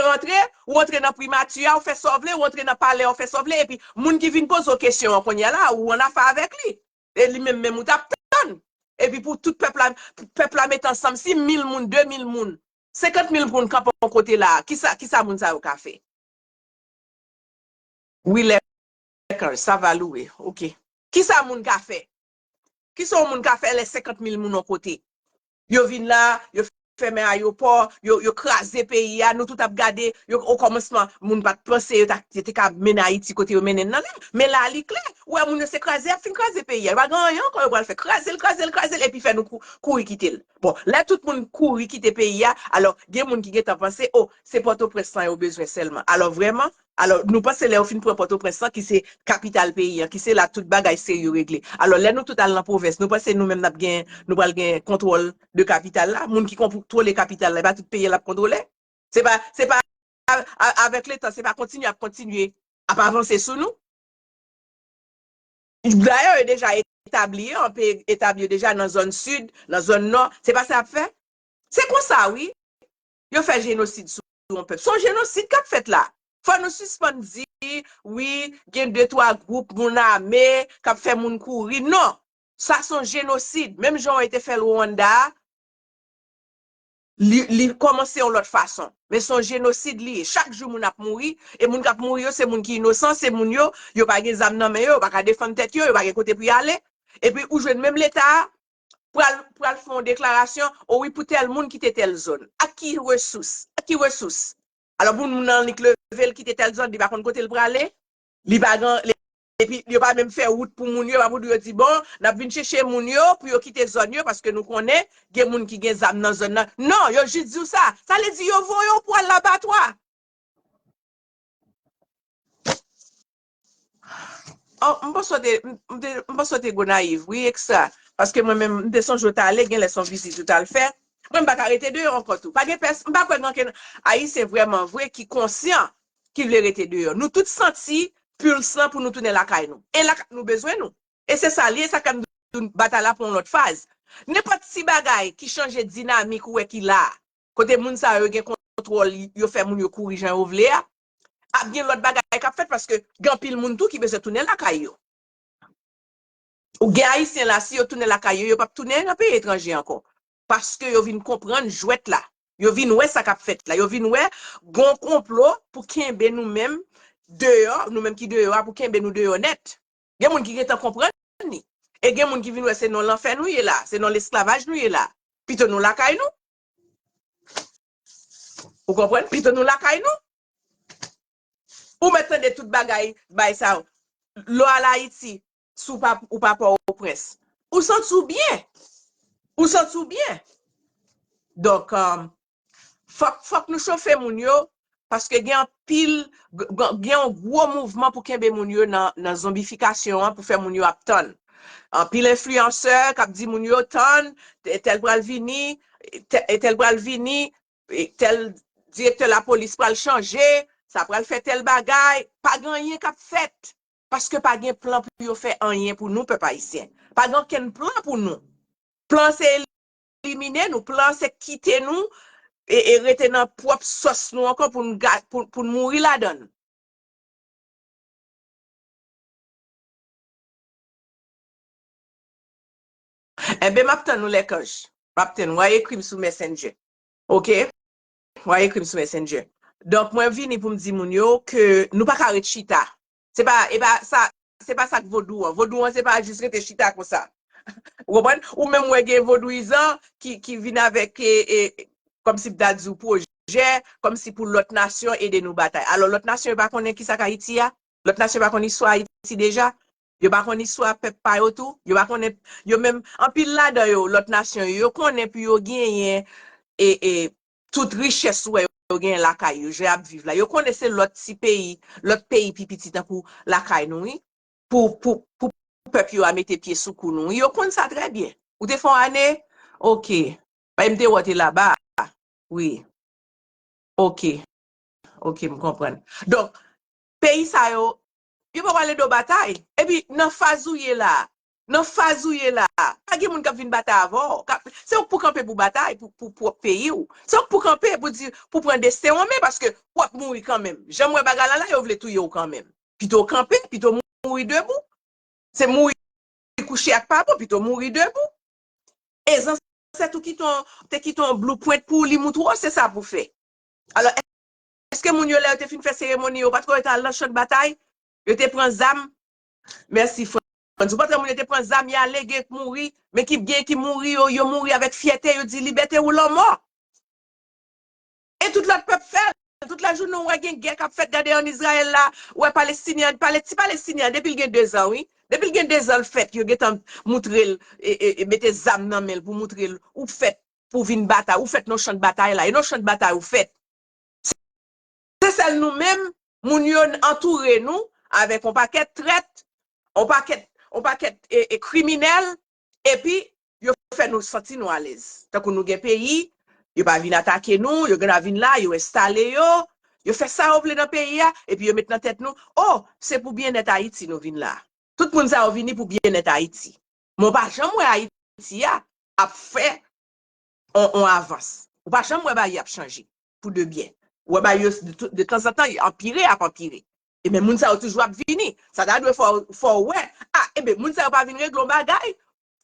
rantre, ou rantre nan primati a, ou fè sa w vle, ou rantre nan palè, ou fè sa w vle, epi moun ki vin poze w kesyon an kounye a la, ou ann afè avèk li. E li menm, menm ou t ap tann. Epi pou tout pèp la, pèp la met ansanm, si mil moun, de mil moun, senkant mil moun kanpe yon kote la, kisa, kisa moun sa yo ka fè? Wi, Lèkanj, sa va louwe. Ok. Kisa moun ka fè? Kisa yon moun ka fè lè senkant mil moun yon kote? Yo vin la, yo fèmen ayewopò, yo, yo kraze peyi a, nou tout ap gade, yo, o kòmansman, moun pa t panse yo ta, yo te ka mennen Ayiti kote yo mennen l nan la. Men la, li klè. Ou wè moun yo se kraze, y ap fin kraze peyi a. Yo pa gen anyen ankò yo pral fè. Kraze l, kraze l, kraze l, epi fè nou kou-, kouri kite l. Bon, lè tout moun kouri kite peyi a, alò, gen moun ki gentan panse, o, se Pòtoprens lan yo bezwen sèlman. Alò, vrèman, alò, nou panse lè yo fin pran Pòtoprens lan, ki se kapital peyi an, ki se la tout bagay serye regle. Alò, lè nou tout al nan pwovens, nou panse nou menm n ap gen, nou pral gen kontwòl de kapital la? Moun ki kontwole kapital la, e pa tout peyi an l ap kontwole? Se pa, se pa a-, a-, avèk letan, se pa kontinye ap kontinye ap avanse sou nou? Dayè, yo deja etabli, anpe etabli yo deja nan zòn sid, nan zòn nò. Se pa sa y ap fè? Se konsa, wi. Yo fè jenosid sou yon pèp. Se yon jenosid k ap fèt la. Fò nou sispann di, wi, gen de, twa gwoup moun ame k ap fè moun kouri. Non. Sa se yon jenosid. Menm jan yo te fè l Rwanda a, li, li kòmanse yon lòt fason. Men se yon jenosid li ye. Chak jou moun ap mouri, e moun k ap mouri yo, se moun ki inosan, se moun yo, yo pa gen zam nan men yo, yo pa ka defann tèt yo, yo pa gen kote pou y ale. Epi ou jwenn menm Leta a pral, pral fè yon deklarasyon, o wi, pou tèl moun kite tèl zòn. Ak ki resous? Ak ki resous? Alò, pou moun nan annik leve l kite tèl zòn, li pa konn kote l prale, li pa gen, epi yo pa menm fè wout pou moun yo, pa pou yo di, bon, n ap vin chèche moun yo pou yo kite zòn yo, paske nou konnen gen moun ki gen zam nan zòn nan. Non, yo jis di w sa. Sa vle di yo voye w pou al labatwa. Oh, m panse w te, m, m te, m panse w te Gonayiv, wi, ekstra. Paske mwen menm, m te sonje w t ale, genlè se yon vizit ou t al fè. Mwen, m pa ka rete deyò ankò tou. Pa gen pès, m pa kwè gen ankenn Ayisyen vrèman vre ki konsyan, ki vle rete deyò. Nou tout santi pils lan pou nou tounen lakay nou. E lakay nou bezwen nou. E se sa l ye, sa k fè m di w batay la pran yon lòt faz. Nenpòt ti bagay ki chanje dinamik ou wè ki la a, kote moun sa yo gen kontwòl, yo fè moun yo kouri jan yo vle a, ap gen lòt bagay k ap fèt paske gen anpil moun tou ki bezwen tounen lakay yo. Ou gen Ayisyen la, si yo tounen lakay yo, yo p ap tounen nan peyi etranje ankò. Paske yo vin konprann jwèt la. Yo vin wè sa k ap fèt la. Yo vin wè gon konplo pou kenbe nou menm deyò, nou menm ki deyò a, pou kenbe nou deyò nèt. Gen moun ki gentan konprann li. E gen moun ki vin wè se nan lanfè nou ye la, se nan lesklavaj nou ye la. Pito nou lakay nou. Ou konprann? Pito nou lakay nou. Ou mèt tande tout bagay, bay sa yo. Lè w al Ayiti, si w pa, ou pa Pòtoprens, ou santi w byen. Ou santi w byen. Donk, um, fòk, fòk nou chofe moun yo, paske gen anpil, g-, g-, gen yon gwo mouvman pou kenbe moun yo nan, nan zonbifikasyon an, pou fè moun yo ap tann. Anpil enfliyansè k ap di moun yo tann, tè-, tèl pral vini, tè-, tèl pral vini, e tèl direktè lapolis pral chanje, sa pral fè tèl bagay, pa gen anyen k ap fèt. Paske pa gen plan pou yo fè anyen pou nou, pèp ayisyen. Pa gen okenn plan pou nou. Plan se elimine nou, plan se kite nou, e, e rete nan pwòp sòs nou ankò pou n ga- pou, pou n mouri ladan l. Enben, m ap tann ou, Lèkanj. M ap tann ou. W a ekri m sou Messenger. Oke? W a ekri m sou Messenger. Donk, mwen vini pou m di moun yo ke nou pa ka ret chita. Se pa, e pa sa, se pa sa k vodou an. Vodou an, se pa jis rete chita konsa. Ou konprann? Ou menm wè gen vodouyizan ki, ki vin avèk, e, e, kòmsi m ta di w pwojè, kòmsi pou lòt nasyon ede nou batay. Alò, lòt nasyon yo pa konnen kisa k Ayiti a? Lòt nasyon pa konn istwa Ayiti deja? Yo pa konn istwa pèp pa yo tou? Yo pa konnen, yo menm, anpil ladan yo, lòt nasyon yo, yo konnen pou yo genyen, e, e, tout richès ou wè yo genyen lakay yo, jan y ap viv la. Yo konnen se lòt ti peyi, lòt peyi pi piti tankou lakay nou, wi. Pou, pou, pou pèp yo a mete pye sou kou nou, wi. Yo konn sa trè byen. Ou te fè yon ane? Oke. Paske m te wè w te laba. Wi. Oke. Oke, m konprann. Donk, peyi sa yo, yo pa pral ede w batay. Epi, nan faz ou ye la, nan faz ou ye la, pa gen moun k ap vin batay avè w. K ap- Se ou k pou kanpe pou batay, pou, pou pwòp peyi w. Se ou k pou kanpe pou di, pou pran desten w an men, paske w ap mouri kanmenm. Jan m wè bagay la la, yo vle touye w kanmenm. Pito w kanpe, pito w mouri debou. Se mouri kouche ak pa bon, pito w mouri debou. E zansèt ou kite yon, te kite yon blueprint pou li moutre w, se sa pou fè. Alò, èske moun yo lè yo te fin fè seremoni yo, pa t kwè yo t al nan chan batay? Yo te pran zam? Mèsi, Frantz. Ou pa t wè moun yo te pran zam, y ale, gen k mouri, men ki gen ki mouri yo, yo mouri avèk fyète, yo di libète ou lanmò. E tout lòt pèp fè l. Tout lajounen w wè gen gè k ap fèt, gade ann Izrayèl la, ou wè Palestinyen, Pale- ti Palestinyen an, depi l gen dezan, wi. Depi l gen dezan l fèt, yo gentan moutre l, e, e, e mete zam nan men l pou moutre l, ou fèt pou vin batay, ou fèt nan chan batay la, e nan chan batay ou fèt. Se sèl nou menm, moun yo antoure nou avèk yon pakèt trèt, yon pakèt, yon pakèt, e, e kriminèl, epi yo fè nou santi nou alèz. Tankou nou gen peyi, yo pa vin atake nou, yo genlè vin la, yo enstale yo, yo fè sa yo vle nan peyi a, epi yo met nan tèt nou, o, se pou byennèt Ayiti nou vin la. Tout moun sa yo vini pou byennèt Ayiti. Men w pa janm wè Ayiti a ap fè on, on avans. Ou pa janm wè bagay ap chanje pou de byen. Ou wè bagay yo de, de tanzantan, y anpire, ap anpire. E men moun sa yo toujou ap vini. Sa ta dwe fè w, fè w wè, a, e ben, moun sa yo pa vin regle yon bagay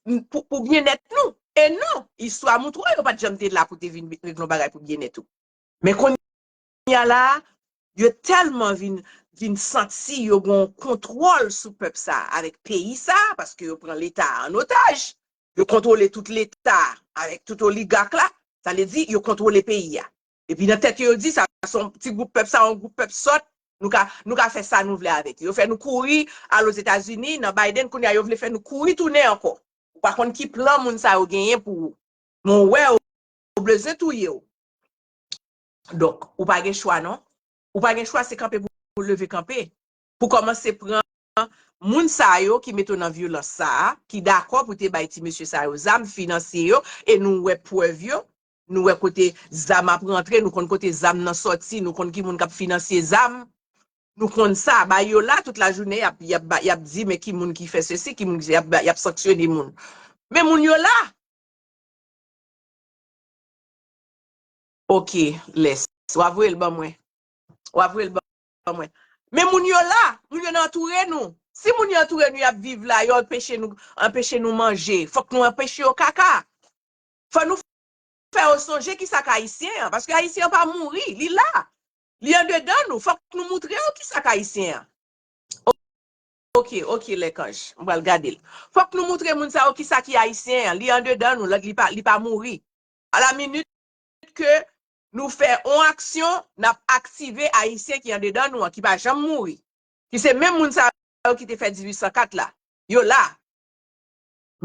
m, pou, pou byennèt nou. E non, istwa moutre w, yo pa t janm te la pou te vin regle yon bagay pou byennèt ou. Men kounye a la, yo tèlman vin, vin santi yo gen yon kontwòl sou pèp sa a, avèk peyi sa a, paske yo pran Leta a an otaj. Yo kontwole tout Leta a, avèk tout oligak la. Sa vle di, yo kontwole peyi a. Epi nan tèt yo, yo di, sa se yon ti gwoup pèp, sa yon gwoup pèp sòt, nou ka, nou ka fè sa nou vle avèk yo. Yo fè nou kouri al Ozetazini, nan Biden, kounye a yo vle fè nou kouri tounen ankò. Ou pa konn ki plan moun sa yo genyen pou ou. Men w wè, yo bezwen touye w. Donk, ou pa gen chwa, non. Ou pa gen chwa, se kanpe pou w leve kanpe. Pou kòmanse pran moun sa yo ki mete w nan vyolans sa a, ki dakò pou te bay ti mesye sa yo zam, finansye yo, e nou wè prèv yo, nou wè kote zam ap rantre, nou konn kote zam nan sòti, nou konn ki moun k ap finansye zam. Nou konn sa, ba yo la tout lajounen, y ap, y ap, ba- y ap di, men ki moun ki fè sesi, ki moun ki, y ap, ba- y ap sanksyone moun. Men moun yo la. Ok, Les, w a voye l ban mwen. W a voye l ban mwen. Men moun yo la, moun yo nan antoure nou. Si moun yo antoure nou, y ap viv la, yo anpeche nou, anpeche nou manje. Fòk nou anpeche yo kaka. Fò nou fè yo sonje kisa k Ayisyen an, paske Ayisyen an pa mouri, li la. Li andedan nou. Fòk nou moutre yo kisa k Ayisyen an. Ok, ok, Lèkanj. M pral gade l. Fòk nou moutre moun sa yo kisa ki Ayisyen an. Li andedan nou, li pa, li pa mouri. A la minit ke nou fè on aksyon, n ap aktive Ayisyen ki andedan nou an, ki pa janm mouri. Ki se menm moun sa yo ki te fè dizuit san kat la. Yo la.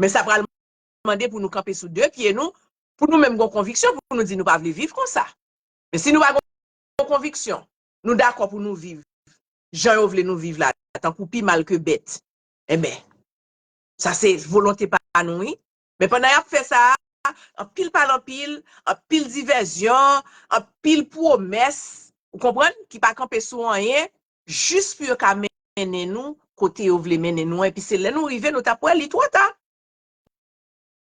Men sa pral mande pou nou kanpe sou de pye nou, pou nou menm gon konviksyon, pou nou di nou pa vle viv konsa. Men si nou pa gon konviksyon, nou dakò pou nou viv jan yo vle nou viv la, tankou pi mal ke bèt, enben, sa se volonte pa nou, wi. Men pandan y ap fè sa, anpil pale anpil, anpil divèzyon, anpil pwomès, ou konprann, ki pa kanpe sou anyen, jis pou yo ka mennen nou kote yo vle mennen nou an, epi se lè nou rive, nou t ap wè li twò ta.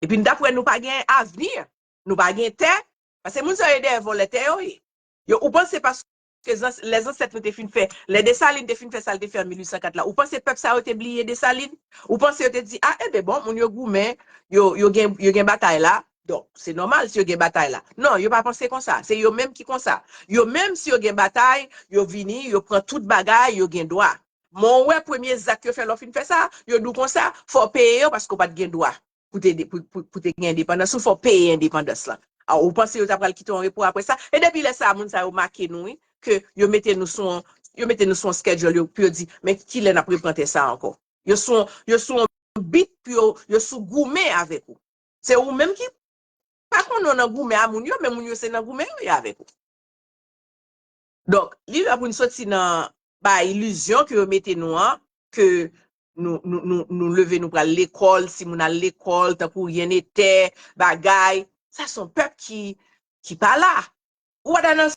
Epi n t ap wè nou pa gen avni, nou pa gen tè, Paske moun sa yo dèyè vòlè tè yo ye. Yo, ou panse paske zans- lè zansèt nou te fin fè, lè Desalin te fin fè sa l te fè an mil uit san kat la, ou panse pèp sa yo te bliye Desalin? Ou panse yo te di, a, enben bon, moun yo goumen, yo, yo gen, yo gen batay la, donk, se nòmal si yo gen batay la. Non, yo pa panse konsa. Se yo menm ki konsa. Yo menm, si yo gen batay, yo vini, yo pran tout bagay, yo gen dwa. Men w wè premye zak yo fè lè w fin fè sa, yo di w konsa, fò w peye yo paske w pa t gen dwa pou te, pou, pou, pou te gen endepandans ou, fò w peye endepandans lan. A, ou panse yo ta pral kite yon repo apre sa? E depi lè sa a, moun sa yo make nou, wi, ke yo mete nou sou yon, yo mete nou sou yon schedule yo, pou yo di, men kilè n ap repran tè sa a ankò? Yo sou, yo sou yon bit pou yo, yo sou goumen avèk ou. Se ou menm ki pa konnen w nan goumen a moun yo, men moun yo se nan goumen yo ye avèk ou. Donk, li lè pou n soti nan bay ilizyon ke yo mete nou an, ke nou, nou, nou, nou leve, nou pral lekòl, si moun al lekòl, tankou ryen netè, bagay. Sa se yon pèp ki, ki pa la. Ou pa ta nan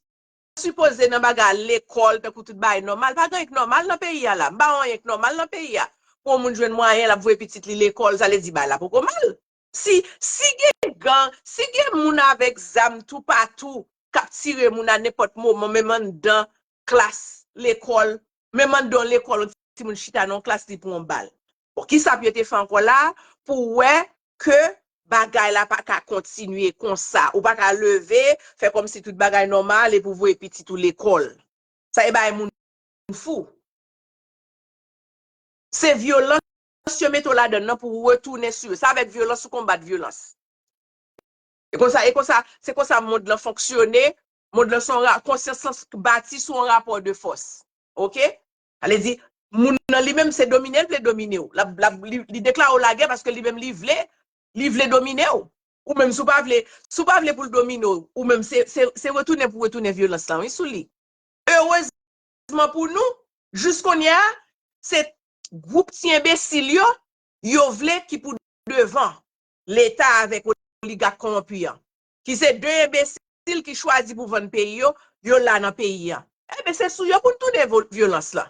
sipoze nan bagay al lekòl, tankou tout bagay nòmal. Pa gen anyen k nòmal nan peyi a la. M pa wè anyen k nòmal nan peyi a. Pou yon moun jwenn mwayen, l ap voye pitit li lekòl, sa vle di bagay la poko mal. Si, si gen gang, si gen moun avèk zam toupatou k ap tire moun a nenpòt moman, menm anndan klas, lekòl, menm anndan yon lekòl, yon timoun chita nan yon klas, li pran yon bal. Bon, kisa pou yo te fè ankò la pou wè ke bagay la pa ka kontinye konsa? Ou pa ka leve, fè kòmsi tout bagay nòmal epi w voye pitit ou lekòl. Sa e bay moun fou. Se vyolans yo mete w ladann nan pou w retounen sou yo. Se avèk vyolans ou konbat vyolans. E konsa, e konsa, se konsa mond lan fonksyone. Mond lan se yon ra-, konsyans lan bati sou yon rapò de fòs. Oke? Sa vle di, moun nan li menm se domine l vle domine w. L ap, l ap, li, li deklare w lagè paske li menm li vle, li vle domine w. Ou menm si w pa vle, si w pa vle pou l domine w, ou menm se, se, se retounen pou retounen vyolans lan, wi, sou li. Erezman pou nou, jis kounye a, se gwoup ti enbesil yo, yo vle ki pou devan Leta avèk oligak kòwonpi an, ki se de enbesil ki chwazi pou vann peyi yo, yo la nan peyi an. Enben, se sou yo pou n tounen vo-, vyolans lan.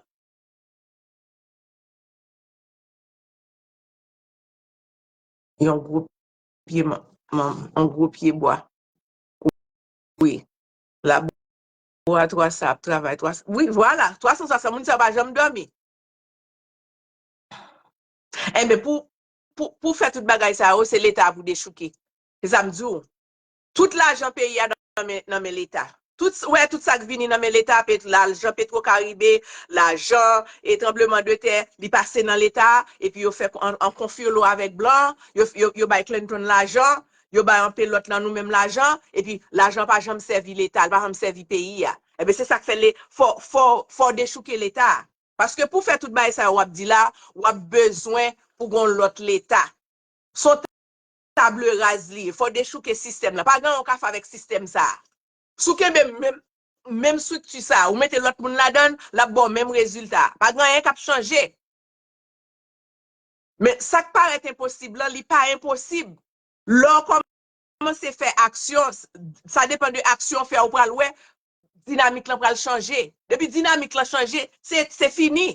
Yon gwo pye man-, man-, yon gwo pye bwa. Wi. Laboratwa sa ap travay twa san, wi, vwala, twa san swasant moun sa yo pa janm dòmi. Enben, pou, pou, pou fè tout bagay sa yo, se Leta pou dechouke. Se sa m di w. Tout lajan peyi a nan men, nan men Leta. Tout, w wè, tout sa k vini nan men Leta, pet-, lajan Petro Karibe, lajan e tranbleman de tè, li pase nan Leta, epi yo fè an, an konfyolo avèk blan, yo, yo, yo bay Clinton lajan, yo bay anpe lòt nan nou menm lajan, epi lajan pa janm sèvi Leta, l pa janm sèvi peyi a. Enben, se sa k fè le, fò, fò, fò dechouke Leta. Paske pou fè tout bagay sa yo w ap di la, w ap bezwen pou gon lòt Leta. Se yon tab raz li ye. Fò dechouke sistèm la. Pa gen anyen w ka fè avèk sistèm sa a. Si w kenbe menm, menm estrikti sa a, ou mete lòt moun ladan l, l ap ba w menm rezilta a. Pa gen anyen k ap chanje. Men sa k parèt enposib lan, li pa enposib. Lè w kòmanse fè aksyon, sa depann de aksyon w fè, ou pral wè dinamik lan pral chanje. Depi dinamik lan chanje, se, se fini.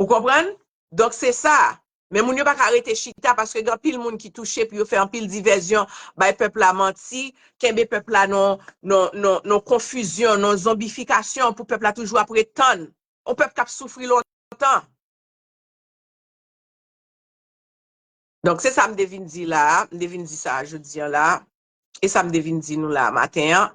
Ou konprann? Donk, se sa. Men moun yo pa ka rete chita paske gen anpil moun ki touche pou yo fè anpil divèzyon, bay pèp la manti, kenbe pèp la nan, nan, nan, nan konfizyon, nan zonbifikasyon, pou pèp la toujou ap ret tann. Yon pèp k ap soufri lontan. Donk, se sa m te vin di la a, m te vin di sa a jodi a la a, e sa m te vin di nou la a maten an.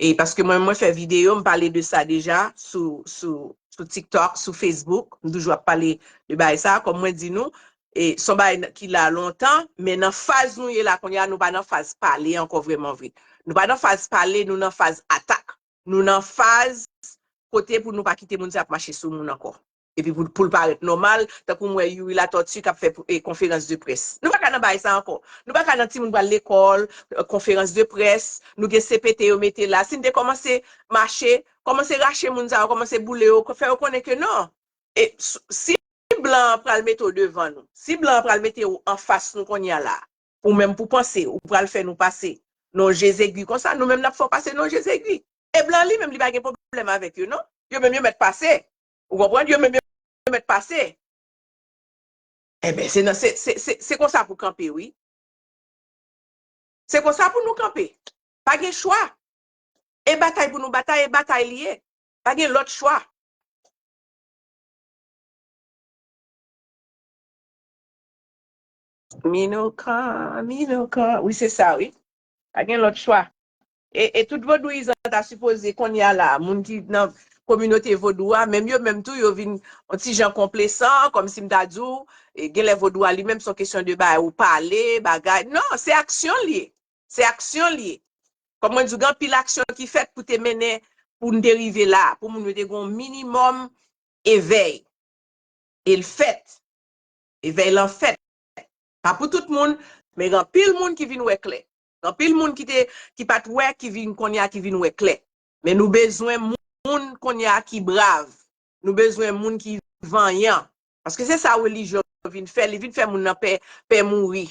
E paske mwen, mwen fè videyo, m pale de sa deja sou, sou, sou TikTok, sou Facebook, m toujou ap pale de bagay sa a, kòm mwen di nou, e se yon bagay n-, ki la lontan, men nan faz nou ye la kounye a, nou pa nan faz pale ankò vrèman vre. Nou pa nan faz pale, nou nan faz atak. Nou nan faz kote pou nou pa kite moun sa ap mache sou moun ankò. Epi pou, pou l parèt nòmal, tankou m wè Youri Latortue k ap fè pou, e, konferans de près. Nou pa ka nan bagay sa ankò. Nou pa ka nan timoun pral lekòl, e, konferans de près, nou gen C P T yo mete la. Si n te kòmanse mache, kòmanse rache moun sa yo, kòmanse boule yo, fè yo konnen ke non. E s-, si blan an pral mete w devan nou, si blan an pral mete w anfas nou kounye a la, ou menm pou panse, ou pral fè nou pase nan je zegwi konsa, nou menm n ap fè w pase nan je zegwi. E blan li menm li pa gen pwoblèm avèk yo, non. Yo menm yo mèt pase. Ou konprann? Yo menm yo mèt pase. Enben, se nan, se, se, se, se konsa pou kanpe, wi. Se konsa pou nou kanpe. Pa gen chwa. E batay pou nou batay, e batay li ye. Pa gen lòt chwa. Minokan, Minokan. Wi, se sa, wi. Pa gen lòt chwa. E, e tout vodouyizan ta sipoze kounye a la, moun ki nan kominote vodou a, menm yo menm tou, yo vin yon ti jan konplesan, kòmsi m ta di w, e, genlè vodou a li menm, se yon kesyon de bagay, ou pale, bagay. Non, se aksyon l ye. Se aksyon l ye. Kòm mwen di w, gen anpil aksyon ki fèt pou te mennen, pou n te rive la, pou moun yo te gen yon minimòm evèy. E l fèt. Evèy lan fèt. Pa pou tout moun, men gen anpil moun ki vin wè klè. Gen anpil moun ki te, ki pa t wè, ki vin kounye a, ki vin wè klè. Men nou bezwen moun kounye a ki brav. Nou bezwen moun ki vanyan. Paske se sa relijyon vin fè. Li vin fè moun nan pè, pè mouri.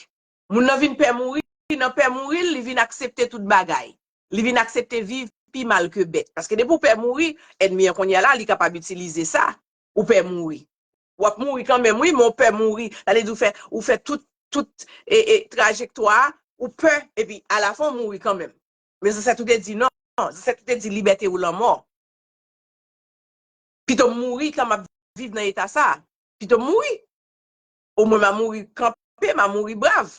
Moun nan vin pè mouri, nan pè mouri l, li vin aksepte tout bagay. Li vin aksepte viv pi mal ke bèt. Paske depi w pè mouri, ènmi an kounye a la, li kapab itilize sa. Ou pè mouri. W ap mouri kanmenm, wi, men w pè mouri. Sa vle di w fè, ou fè tout, tout e, e, trajektwa a, ou pè, epi alafen w mouri kanmenm. Men zansèt ou te di non. Zansèt ou te di libète ou lanmò. Pito m mouri tan m ap viv nan eta sa a. Pito m mouri. Omwen m a mouri kanpe, m a mouri brav.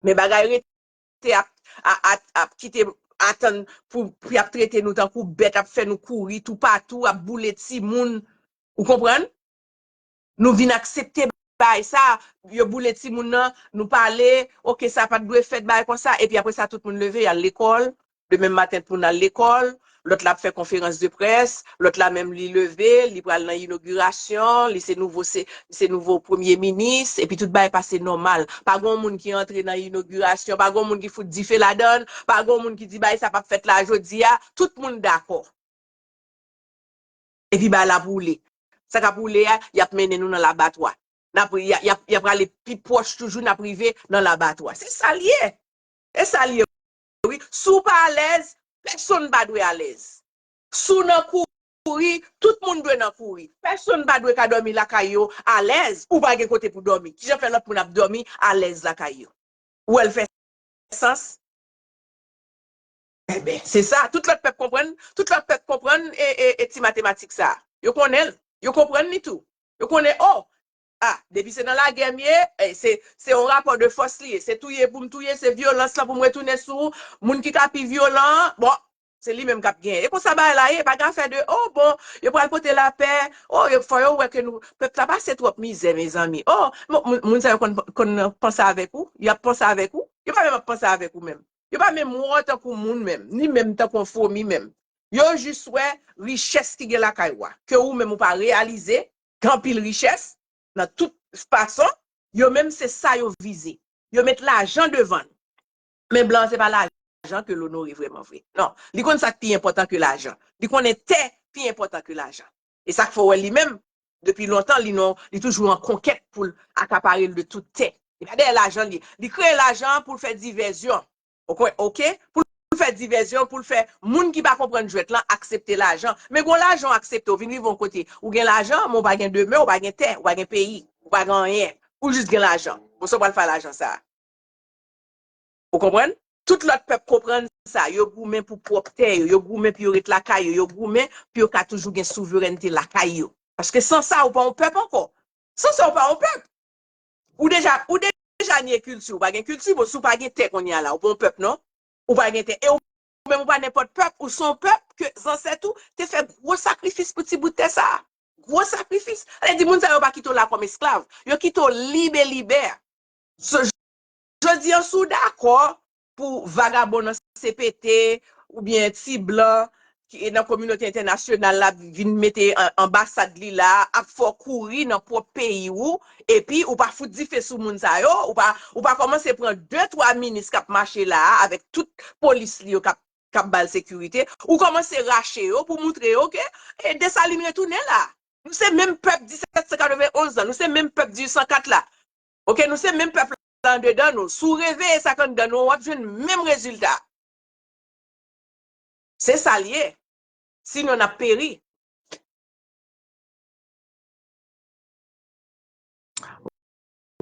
Men bagay rete ap, a, a, ap kite atann pou, pou y ap trete nou tankou bèt, ap fè nou kouri toupatou, ap boule timoun. Ou konprann? Nou vin aksepte bagay sa, yo boule timoun nan, nou pale, oke, sa pa t dwe fèt, bagay konsa, epi apre sa, tout moun leve, y al lekòl, demen maten, tout moun al lekòl, lòt la ap fè konferans de près, lòt la menm li leve, li pral nan inogirasyon, li se nouvo, se, li se nouvo premye minis, epi tout bagay pase nòmal. Pa gen yon moun ki antre nan inogirasyon, pa gen yon moun ki fout dife ladan l, pa gen yon moun ki di bagay sa p ap fèt la jodi a, tout moun dakò. Epi bagay la ap woule. Sa k ap woule a, y ap mennen nou nan labatwa. N ap, y a, y a, y a prale pi pwòch toujou, n ap rive nan labatwa. Se sa l ye. E sa l ye, wi. Si w pa alèz, pèsonn pa dwe alèz. Si w nan kouri, tout moun dwe nan kouri. Pèsonn pa dwe ka dòmi lakay yo alèz, ou pa gen kote pou dòmi. Kijan fè lòt moun ap dòmi alèz lakay yo? Ou wè l fè sans? Enben, se sa. Tout lòt pèp konprann, tout lòt pèp konprann e, e, e ti matematik sa. Yo konnen l. Yo konprann li tou. Yo konnen, o, a, depi se nan lagè m ye, e, se, se yon rapò de fòs li ye. Se touye pou m touye, se vyolans lan pou m retounen sou moun ki ka pi vyolan an. Bon, se li menm k ap genyen. E konsa bagay la ye, pa gen afè de, o, bon, yo pral pote lapè, o, yo, fò yo wè ke nou, pèp la pase twòp mizè, mezanmi. O, moun, moun, moun sa yo konn, konn panse avèk ou, y ap panse avèk ou. Yo pa menm ap panse avèk ou menm. Yo pa menm wè w tankou moun menm, ni menm tankou yon fomi menm. Yo jis wè richès ki gen lakay ou a, ke ou menm ou pa reyalize, gen anpil richès nan tout fason, yo menm se sa yo vize. Yo met lajan devan l. Men blan an se pa lajan ke l onore vrèman vre. Non, li konn sa k pi enpòtan ke lajan. Li konnen tè pi enpòtan ke lajan. E sa k fè w wè li menm, depi lontan, li nan, li toujou an konkèt pou l akapare l de tout tè. E pa dèyè lajan l ye. Li kreye lajan an pou l fè divèzyon. Oke, oke? Pou l fè divèzyon, pou l fè moun ki pa konprann jwèt lan aksepte lajan. Men gon lajan w aksepte, w vin rive yon kote, ou gen lajan, men w pa gen demen, w pa gen tè, w pa gen peyi, w pa gen anyen. Ou jis gen lajan. Bon, sa w pral fè lajan sa a? Ou konprann? Tout lòt pèp konprann sa. Yo goumen pou pwòp tè yo, yo goumen pou yo ret lakay yo, yo goumen pou yo ka toujou gen souverènte lakay yo. Paske san sa, ou pa yon pèp ankò. San sa, ou pa yon pèp. Ou deja, ou deja nye kilti, ou pa gen kilti, bon, si w pa gen tè kounye a la, ou pa yon pèp, non? Ou pa gen tè. E ou menm, ou pa nenpòt pèp, ou se yon pèp ke zansèt ou te fè gwo sakrifis pou ti bout tè sa a. Gwo sakrifis. Sa vle di, moun sa yo pa kite w la kòm esklav. Yo kite w libe libè. So, jodi an, si w dakò pou vagabon nan C P T oubyen ti blan ki nan kominote entènasyonal la vin mete an-, anbasad li la, ap fè w kouri nan pwòp peyi w, epi ou pa fout dife sou moun sa yo, ou pa, ou pa kòmanse pran de, twa minis k ap mache la a, avèk tout polis li yo k ap, k ap ba l sekirite, ou kòmanse rache yo pou moutre yo ke, e, Desalin retounen la. Nou se menm pèp disèt san katrevenn onz lan, nou se menm pèp dizuit san kat la. Oke, nou se menm pèp la andedan nou. Si w reveye sa k anndan nou an, w ap jwenn menm rezilta. Se sa l ye. Sinon, n ap peri.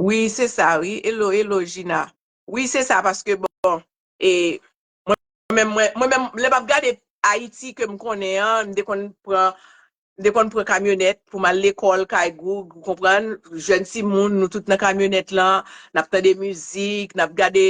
Wi, se sa, wi. Hello, hello, Gina. Wi, se sa, paske, bon, E mwen menm, mwen, mwen menm, lè m ap gade Ayiti ke m konnen an, m te konn pran, m te konn pran kamyonèt pou m al lekòl kay Goug, ou konprann? Jèn timoun, nou tout nan kamyonèt lan, n ap tande mizik, n ap gade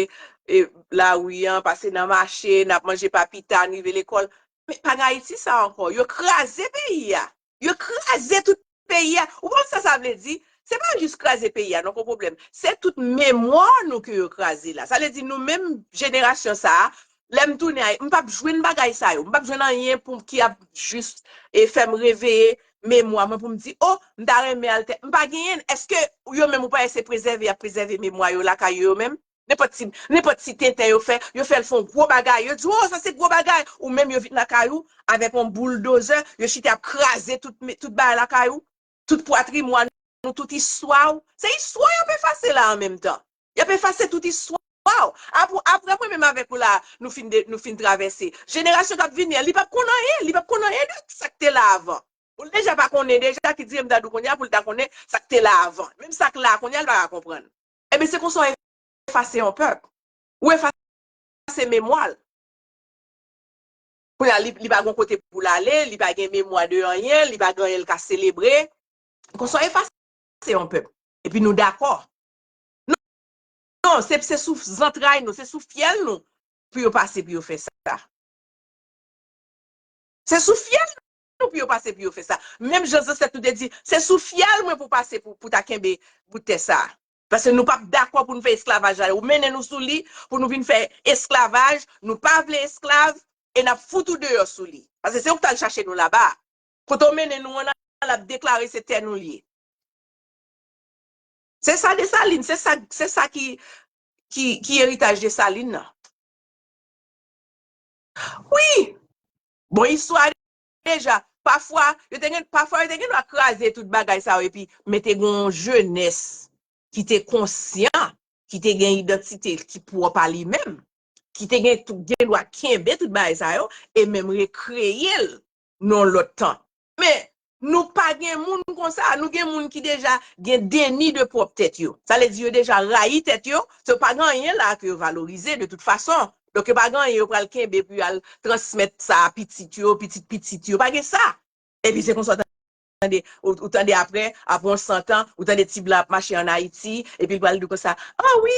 e, lari an, pase nan mache, n ap manje papita, n rive lekòl. Men pa gen Ayiti sa ankò. Yo kraze peyi a. Yo kraze tout peyi a. Ou konn sa sa vle di? Se pa jis kraze peyi a, non, kon pwoblèm. Se tout memwa nou ke yo kraze la. Sa vle di nou menm jenerasyon sa a, lè m tounen a, m p ap jwenn bagay sa yo. M p ap jwenn anyen pou ki ap jis e, fè m reveye memwa mwen pou m di, o, m ta renmen al tè. M pa genyen. Èske yo menm ou pa ese prezève, y ap prezève memwa yo lakay yo, yo menm? Nenpòt ti, nenpòt ti tenten yo fè, yo fè l fè yon gwo bagay. Yo di, o, sa se gwo bagay. Ou menm yo vin lakay ou avèk yon bouldozè, yo chita ap kraze tout, tout bagay lakay ou, tout patrimwàn ou, tout istwa ou. Se istwa y ap efase la an menm tan. Y ap efase tout istwa ou. Apre, apre mwen menm avèk ou la, nou fin, de, nou fin travèse. Jenerasyon k ap vini an, li p ap konn anyen, li p ap konn anyen de sa k te la avan. Ou deja pa konnen deja ki di m ta di w kounye a pou l ta konnen sa k te la avan. Menm sa k la kounye a, l pa ka konprann. Ebyen, se konsa w efase yon pèp. Ou efase memwa l. Kounye a, li, li pa gen kote pou l ale, li pa gen memwa de anyen, li pa gen anyen l ka selebre. Konsa w efase yon pèp. Epi nou dakò. Non, se, se sou zantray nou, se sou fyèl nou pou yo pase pou yo fè sa. Se sou fyèl nou pou yo pase pou yo fè sa. Menm jan zansèt nou te di, se sou fyèl mwen pou pase pou, pou ta kenbe bout tè sa. Paske nou p ap dakò pou nou fè esklavaj la. Ou mennen nou sou li pou nou vin fè esklavaj. Nou pa vle esklav e n ap fout ou deyò sou li. Paske se ou k t al chache nou laba. Kote w mennen nou an, l ap deklare se tè nou l ye. Se sa Desalin, se sa, se sa ki, ki, ki eritaj Desalin nan. Wi! Bon, istwa deja. Pafwa, yo te gen, pafwa yo te gen dwa kraze tout bagay sa yo epi mete gen yon jenès ki te konsyan, ki te gen idantite ki pwòp a li menm, ki te gen, gen dwa kenbe tout bagay sa yo e menm rekreye l nan yon lòt tan. Men, nou pa gen moun konsa. Nou gen moun ki deja gen deni de pwòp tèt yo. Sa vle di yo deja rayi tèt yo. Se pa gen anyen la ke yo valorize de tout fason. Donk, yo pa gen anyen yo pral kenbe pou yo al transmèt sa a pitit yo, pitit pitit yo. Pa gen sa. Epi se konsa w tande, ou, ou tande apre, apre yon san tan, ou tande ti blan ap mache ann Ayiti, epi l pral di w konsa, a wi,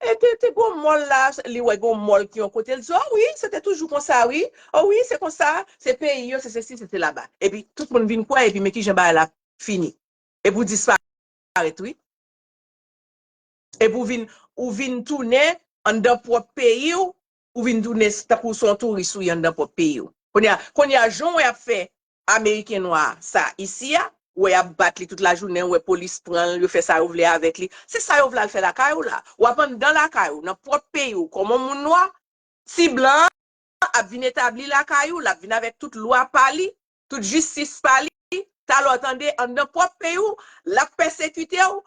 e te, te gon mòl la, li wè gon mòl ki yon kote, l di, o wi, se te toujou konsa, wi. O wi, se konsa, se peyi yo, se sesi, se sela. Epi tout moun vin kwè, epi men kijan bagay la fini. Epi w disparèt, wi. Epi w vin, ou vin tounen anndan pwòp peyi w, ou vin tounen tankou w se yon touris ou ye anndan pwòp peyi w. Kounye a, kounye a, jan w wè y ap fè Ameriken nwa sa isi a, w wè y ap bat li tout lajounen, w wè polis pran l, yo fè sa yo vle avèk li. Se sa yo vle al fè lakay ou la. W ap anndan lakay ou, nan pwòp peyi w, kòm yon moun nwa, ti blan an ap vin etabli lakay ou, l ap vin avèk tout lwa pa li, tout jistis pa li, talè w tande anndan pwòp peyi w, l ap pèsekite w,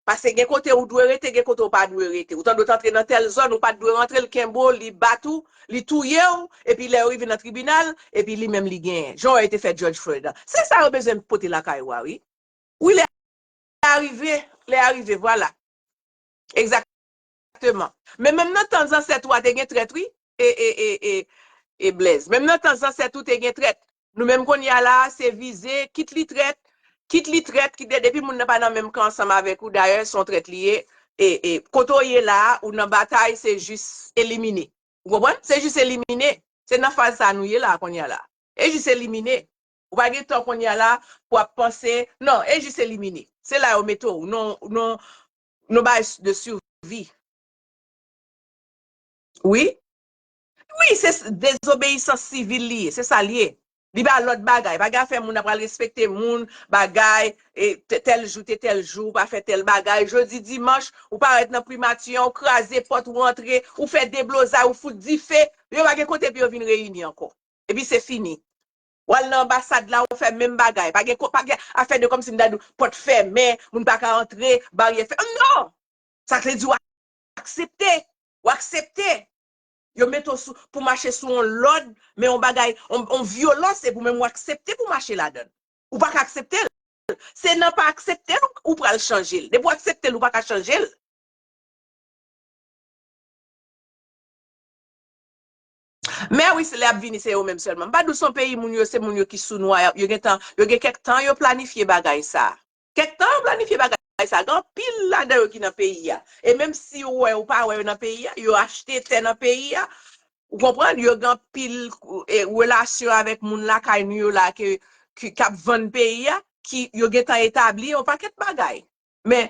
paske gen kote ou dwe rete, gen kote ou pa dwe rete. Ou tande w t antre nan tèl zòn, ou pa t dwe rantre, l kenbe w, li bat ou, li touye w, epi lè yo rive nan tribinal, epi li menm li genyen. Jan w wè yo te fè George Floyd la. Se sa yo bezwen pote lakay ou a, wi. Wi, lè a rive, lè a rive, vwala. Egzakteman. Men menm nan tan zansèt ou a te gen trèt, wi. E, e, e, e, e Blèz. Menm nan tan zansèt ou te gen trèt. Nou menm kounye a la, se vize, kit li trèt, kit li trèt, kit li, depi moun nan pa nan menm kan ansanm avèk ou, dayè, se yon trèt li ye. E, e, kote w ye la a, ou nan batay, se jis elimine. Ou konprann? Se jis elimine. Se nan faz sa a nou ye la a kounye a la. E jis elimine. Ou pa gen tan kounye a la pou ap panse. Non, e jis elimine. Se la yo mete w. Non, non, non bagay de survie. Wi. Wi, se s- dezobeyisans sivil li ye. Se sa l ye. Li pa lòt bagay. Pa gen afè moun ap pral respekte moun, bagay, e, te- tèl jou te tèl jou, ou pa fè tèl bagay. Jodi dimanch, ou parèt nan primati an, ou kraze pòt, ou antre, ou fè deblozay, ou fout dife. Yo pa gen kote pou yo vin reyini ankò. Epi se fini. W al nan anbasad la, ou fè menm bagay. Pa gen, ko- pa gen afè de kòmsi m ta di w, pòt fèmen, moun pa ka antre, baryè fè. Non! Sa vle di w aksepte. W aksepte. Yo mete w sou, pou mache sou yon lòd, men yon bagay, yon, yon vyolans, epi w menm w aksepte pou mache ladan l. Ou pa ka aksepte l. Se nan pa aksepte l ou pral chanje l. Depi w aksepte l, ou pa ka chanje l. Men wi, se lè y ap vini, se yo menm sèlman. M pa di w se yon peyi moun yo, se moun yo ki sou nwa, y ap- yo gen tan, yo gen kèk tan yo planifye bagay sa. Kèk tan yo planifye bagay sa. Gen anpil ladan yo ki nan peyi a. E menm si w wè ou pa wè yo nan peyi a, yo achte tè nan peyi a. Ou konprann? Yo gen anpil e, relasyon avèk moun lakay nou yo la ke, ki, k ap vann peyi a, ki yo gen tan etabli yon pakèt bagay. Men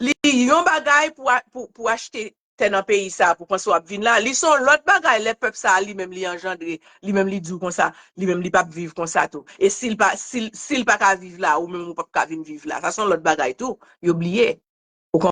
li yon bagay pou, a- pou, pou achte tè nan peyi sa, pou panse w ap vin la. Li se yon lòt bagay lè pèp sa li menm li anjandre, li menm li di w konsa, li menm li p ap viv konsa tou. E si l pa, si l, si l pa ka viv la, ou menm ou p ap ka vin viv la. Sa se yon lòt bagay tou. Yo bliye. Ou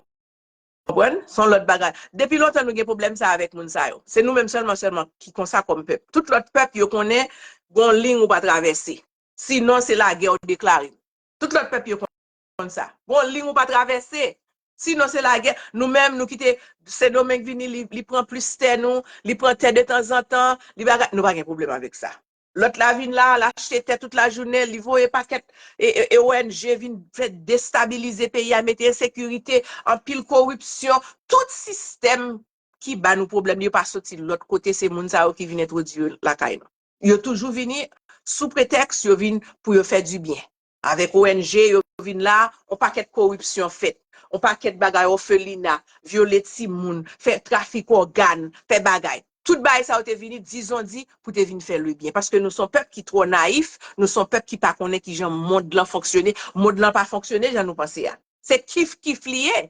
konprann? Se yon lòt bagay. Depi lontan nou gen pwoblèm sa avèk moun sa yo. Se nou menm sèlman, sèlman ki konsa kòm pèp. Tout lòt pèp, yo konnen gon liy ou pa travèse. Sinon, se lagè w deklare. Tout lòt pèp, yo konn sa. Gon liy ou pa travèse. Sinon, se lagè. Nou menm, nou kite Sendomeng vini, li, li pran plis tè nou, li pran tè de tanzantan, li bagay. Nou pa gen pwoblèm avèk sa. Lòt la vin la, l achte tè tout lajounen, li voye pakèt e, e, e O N G vin fè destabilize peyi a, mete ensekirite, anpil koripsyon, tout sistèm ki ba nou pwoblèm, yo pa soti lòt kote, se moun sa yo ki vin entwodui yo lakay nou. Yo toujou vini sou pretèks yo vin pou yo fè dibyen. Avèk O N G, yo vin la, yon pakèt koripsyon fèt, yon pakèt bagay òfelina, vyole timoun, fè trafik ògàn, fè bagay. Tout bagay sa yo te vini dizondi pou te vin fè lebyen. Paske nou se yon pèp ki twò nayif, nou se yon pèp ki pa konnen kijan mond lan fonksyone. Mond lan pa fonksyone jan nou panse a. Se kif kif li ye.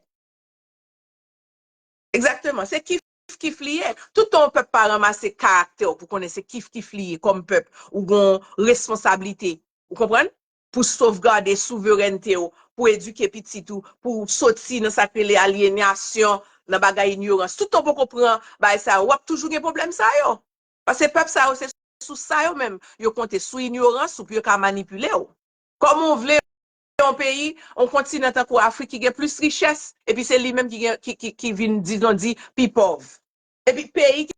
Egzakteman, se kif kif li ye. Toutan yon pèp pa ranmase karaktè w pou konnen se kif kif li ye kòm pèp, ou gon responsablite, ou konprann? Pou sovgade souverènte w, pou edike pitit ou, pou soti nan sa k rele alyenasyon, nan bagay inyorans. Toutan w poko pran bagay sa yo, w ap toujou gen pwoblèm sa yo. Paske pèp sa yo, se sou sa yo menm, yo konte sou inyorans ou pou yo ka manipile w. Kòman w vle yon peyi, yon kontinan tankou Afrik ki gen plis richès, epi se li menm ki, gen, ki, ki, ki vin, dizon di, pi pòv. Epi peyi ki,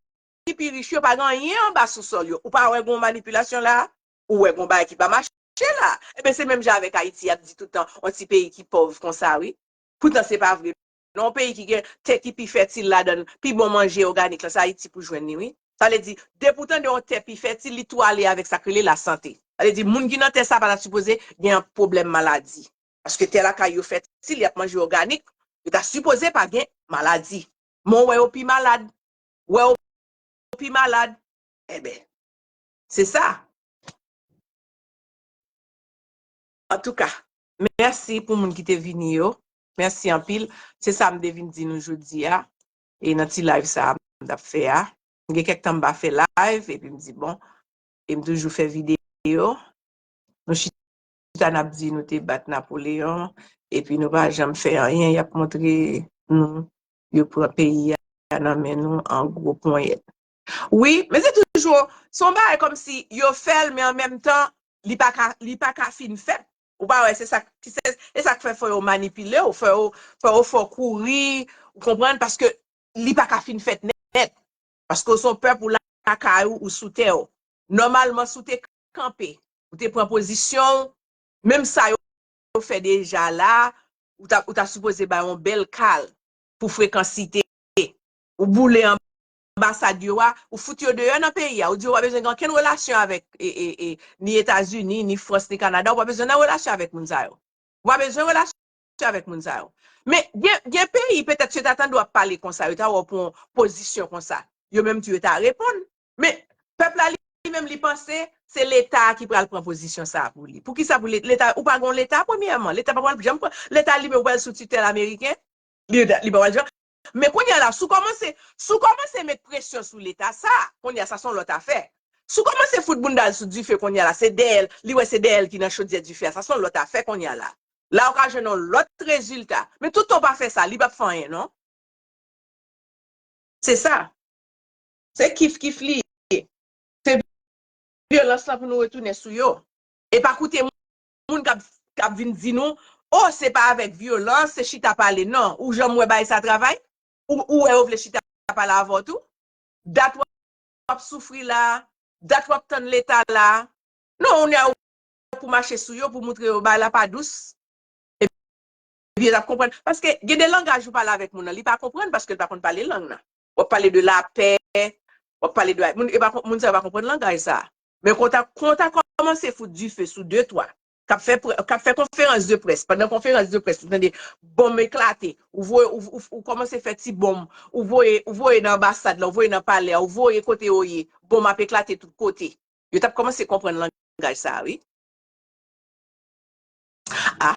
ki pi rich yo pa gen anyen anba sousòl yo. Ou pa wè gon manipilasyon la? Ou wè gon bagay ki pa mache la? Ebyen, se menm jan avèk Ayiti, y ap di toutan, yon ti peyi ki pòv konsa, wi. Poutan, se pa vre. Non, yon peyi ki gen tè ki pi fètil ladan l, pi bon manje òganik la, se Ayiti pou jwenn li, wi. Sa vle di, depi w tande yon tè pi fètil, li tou ale avèk sa k rele lasante. Sa vle di, moun ki nan tè sa pa ta sipoze gen pwoblèm maladi. Paske tè lakay yo fètil, y ap manje òganik, yo ta sipoze pa gen maladi. Men w wè yo pi malad. W wè yo pi malad. Enben, se sa. Antouka, mèsi pou moun ki te vini yo. Mèsi anpil. Se sa m te vin di nou jodi a. E nan ti live sa a m t ap fè a. M gen kèk tan m pa fè live, epi m di, bon, e m toujou fè videyo. Nou chita n ap di nou te bat Napoleyon, epi nou pa janm fè anyen, y ap montre nou yo pran peyi a nan men nou an gwo ponyèt. Wi, men se toujou, se yon bagay kòmsi yo fè l, men an menm tan, li pa ka, li pa ka fin fèt. Ou pa wè, se sa ki, se, e sa k fè fò yo manipile w, fò yo, fò yo fè w kouri, ou konprann, paske li pa ka fin fèt nèt. Paske w se yon pèp, ou lakay ou, ou sou tè w. Nòmalman, si w te kanpe, ou te pran pozisyon w, menm sa yo fè deja la, ou ta, ou ta sipoze bay yon bèl kal pou frekansite. Ou boule anbasad yo a, ou fout yo deyò nan peyi a. Ou di yo pa bezwen gen okenn relasyon avèk e, e, e, ni Etazini, ni Frans, ni Kanada. Ou pa bezwen nan relasyon avèk moun sa yo. Ou pa bezwen relasyon avèk moun sa yo. Men gen, gen peyi, petèt, si yo ta tande w ap pale konsa, yo ta wè w pran pozisyon konsa. Yo menm tou, yo ta reponn. Men pèp la, li menm, li panse se Leta ki pral pran pozisyon sa a pou li. Poukisa pou Leta? Leta, ou pa gon Leta, premyèman. Leta pa pral janm pran. Leta, li menm, pral sou titèl ameriken. Li, li pa pral janm. Men kounye a la, si w kòmanse, si w kòmanse met presyon sou Leta sa, kounye a, sa se yon lòt afè. Si w kòmanse fout bounda l sou dife kounye a la, se dèyè l, li wè se dèyè l ki nan chodyè dife a, sa se yon lòt afè kounye a la. La, ou ka jwenn yon lòt rezilta. Men toutan w pa fè sa, li p ap fè anyen, non. Se sa. Se kif kif li ye. Se vyolans lan pou nou retounen sou yo. E pa koute moun k ap, k ap vin di nou, oh, se pa avèk vyolans, se chita pale. Non, ou janm wè bagay sa travay? Ou, ou wè yo vle chita pale avè w tou? Dat w ap soufri la, dat w ap tann Leta la. Non, ou pou mache sou yo, pou moutre yo bagay la pa dous. Epi yo t ap konprann. Paske gen de langaj ou pale avèk moun nan, li pa konprann paske l pa konn pale lang nan. W ap pale de lapè, w ap pale de moun, e pa, moun sa yo pa konprann langaj sa. Men kon w ta, kon w ta kòmanse fout dife sou de twa, k ap fè, k ap fè konferans de près, pandan konferans de près, ou tande bonm eklate, ou voye, ou, ou, ou kòmanse fè ti bonm, ou voye, ou voye nan anbasad la, ou voye nan palè a, ou voye kote yo ye, bonm ap eklate tout kote. Yo t ap kòmanse konprann langaj sa a, wi. Ah,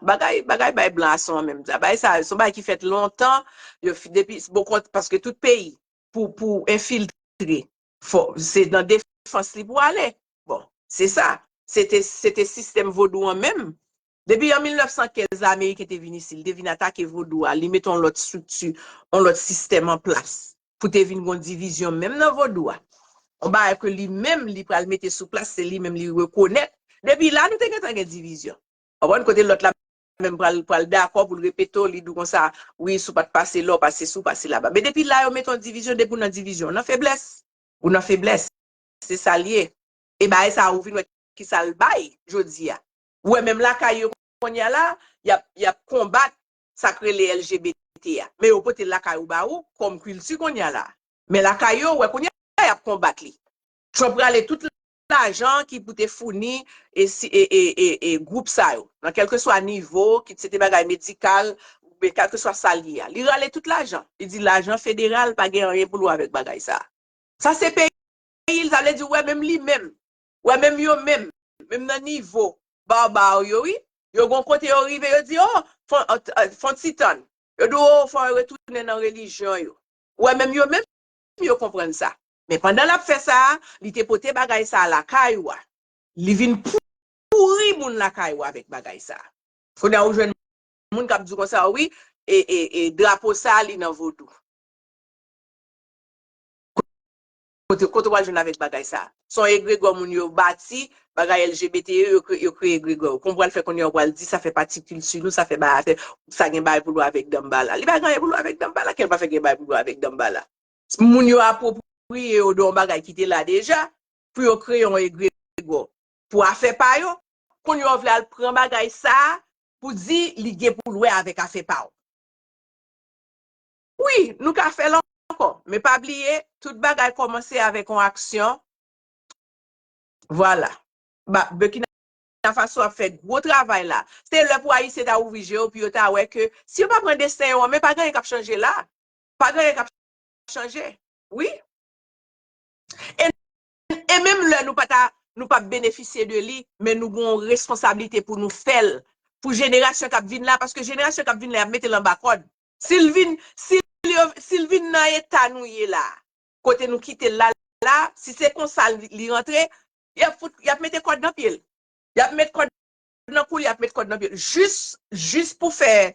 bagay, bagay bay blan a se yon menm. Bagay sa, se yon bagay ki fèt lontan. Yo, depi, bon, kont, paske tout peyi, pou, pou enfiltre, fò, se nan defans li pou ale. Bon, se sa. Se te, se te sistèm vodou an menm. Depi an mil nèf san kenz la, Ameriken te vin isit, li te vin atake vodou a, li mete yon lòt estrikti, yon lòt sistèm an plas pou te vin gon divizyon menm nan vodou a. Yon bagay ke li menm li pral mete sou plas, se li menm li rekonèt. Depi la, nou te gentan gen divizyon. Konprann kote lòt la menm pral, pral dakò pou l repete w, li di w konsa, wi, si w pa t pase la, w pase si, w pase laba. Men depi la, yo mete yon divizyon, depi w nan divizyon, w nan feblès. Ou nan feblès. Se sa l ye. E bagay sa a, ou vin wè ki sa l bay jodi a. Ou wè menm lakay yo kounye a la, y ap, y ap konbat sa k rele L G B T a. Men yo pote l lakay ou ba ou kòm kilti kounye a la. Men lakay yo, ou wè kounye a, y ap konbat li. Trump rale tout lajan ki pou te founi e, si- e, e, e, e gwoup sa yo. Nan kèlkeswa nivo, kit se te bagay medikal, oubyen kèlkeswa sa l ye a. Li rale tout lajan. Li di lajan federal pa gen anyen pou l wè avèk bagay sa. Sa se peyi l, sa vle di, ou wè menm li menm, ou wè menm yo menm, menm nan nivo barbar yo, wi. Yo gon kote yo rive, yo di, oh, fon, fon ti tann. Yo di, oh, fò yo retounen nan relijyon yo. Ou wè menm yo menm, yo konprann sa. Men pandan l ap fè sa, li te pote bagay sa lakay ou a. Li vin pouri moun lakay ou avèk bagay sa. Kounye a ou jwenn moun k ap di w konsa, wi, e, e, e drapo sa, li nan vodou. Kote, kote w al jwenn avèk bagay sa? Se yon egregò moun yo bati, bagay L G B T yo, yo kre-, yo kreye egregò yo. Kon w pral fè kounye a, w pral di sa fè pati kilti nou, sa fè bagay, sa gen bagay pou l wè avèk Danmbala. Li pa gen anyen pou l wè avèk Danmbala, kè l pa fè gen bagay pou l wè avèk Danmbala. Moun yo apwopriye yo de yon bagay ki te la deja, pou yo kreye yon egregò pou afè pa yo. Kounye a, w vle al pran bagay sa pou di li gen pou l wè avèk afè pa w. Wi, nou ka fè l ankò, men pa bliye, tout bagay kòmanse avèk yon aksyon. Vwala. Ba, Burkina Faso ap fè gwo travay la. Se lè pou Ayisyen ta ouvri je yo, pou yo ta wè ke si yo pa pran desten yo an men, pa gen anyen k ap chanje la. Pa gen anyen k ap chanje. Wi. E, e menm lè nou pa ta, nou p ap benefisye de li, men nou gen yon responsablite pou nou fè l. Pou jenerasyon k ap vin la, paske jenerasyon k ap vin la, y ap mete l anba kòd. Si l vin, si l, si l vin nan eta nou ye la, kote nou kite l la, la, si se konsa li, li rantre, y ap fout, y ap mete kòd nan pye l. Y ap met kòd nan kou l, y ap met kòd nan pye l. Jis, jis pou fè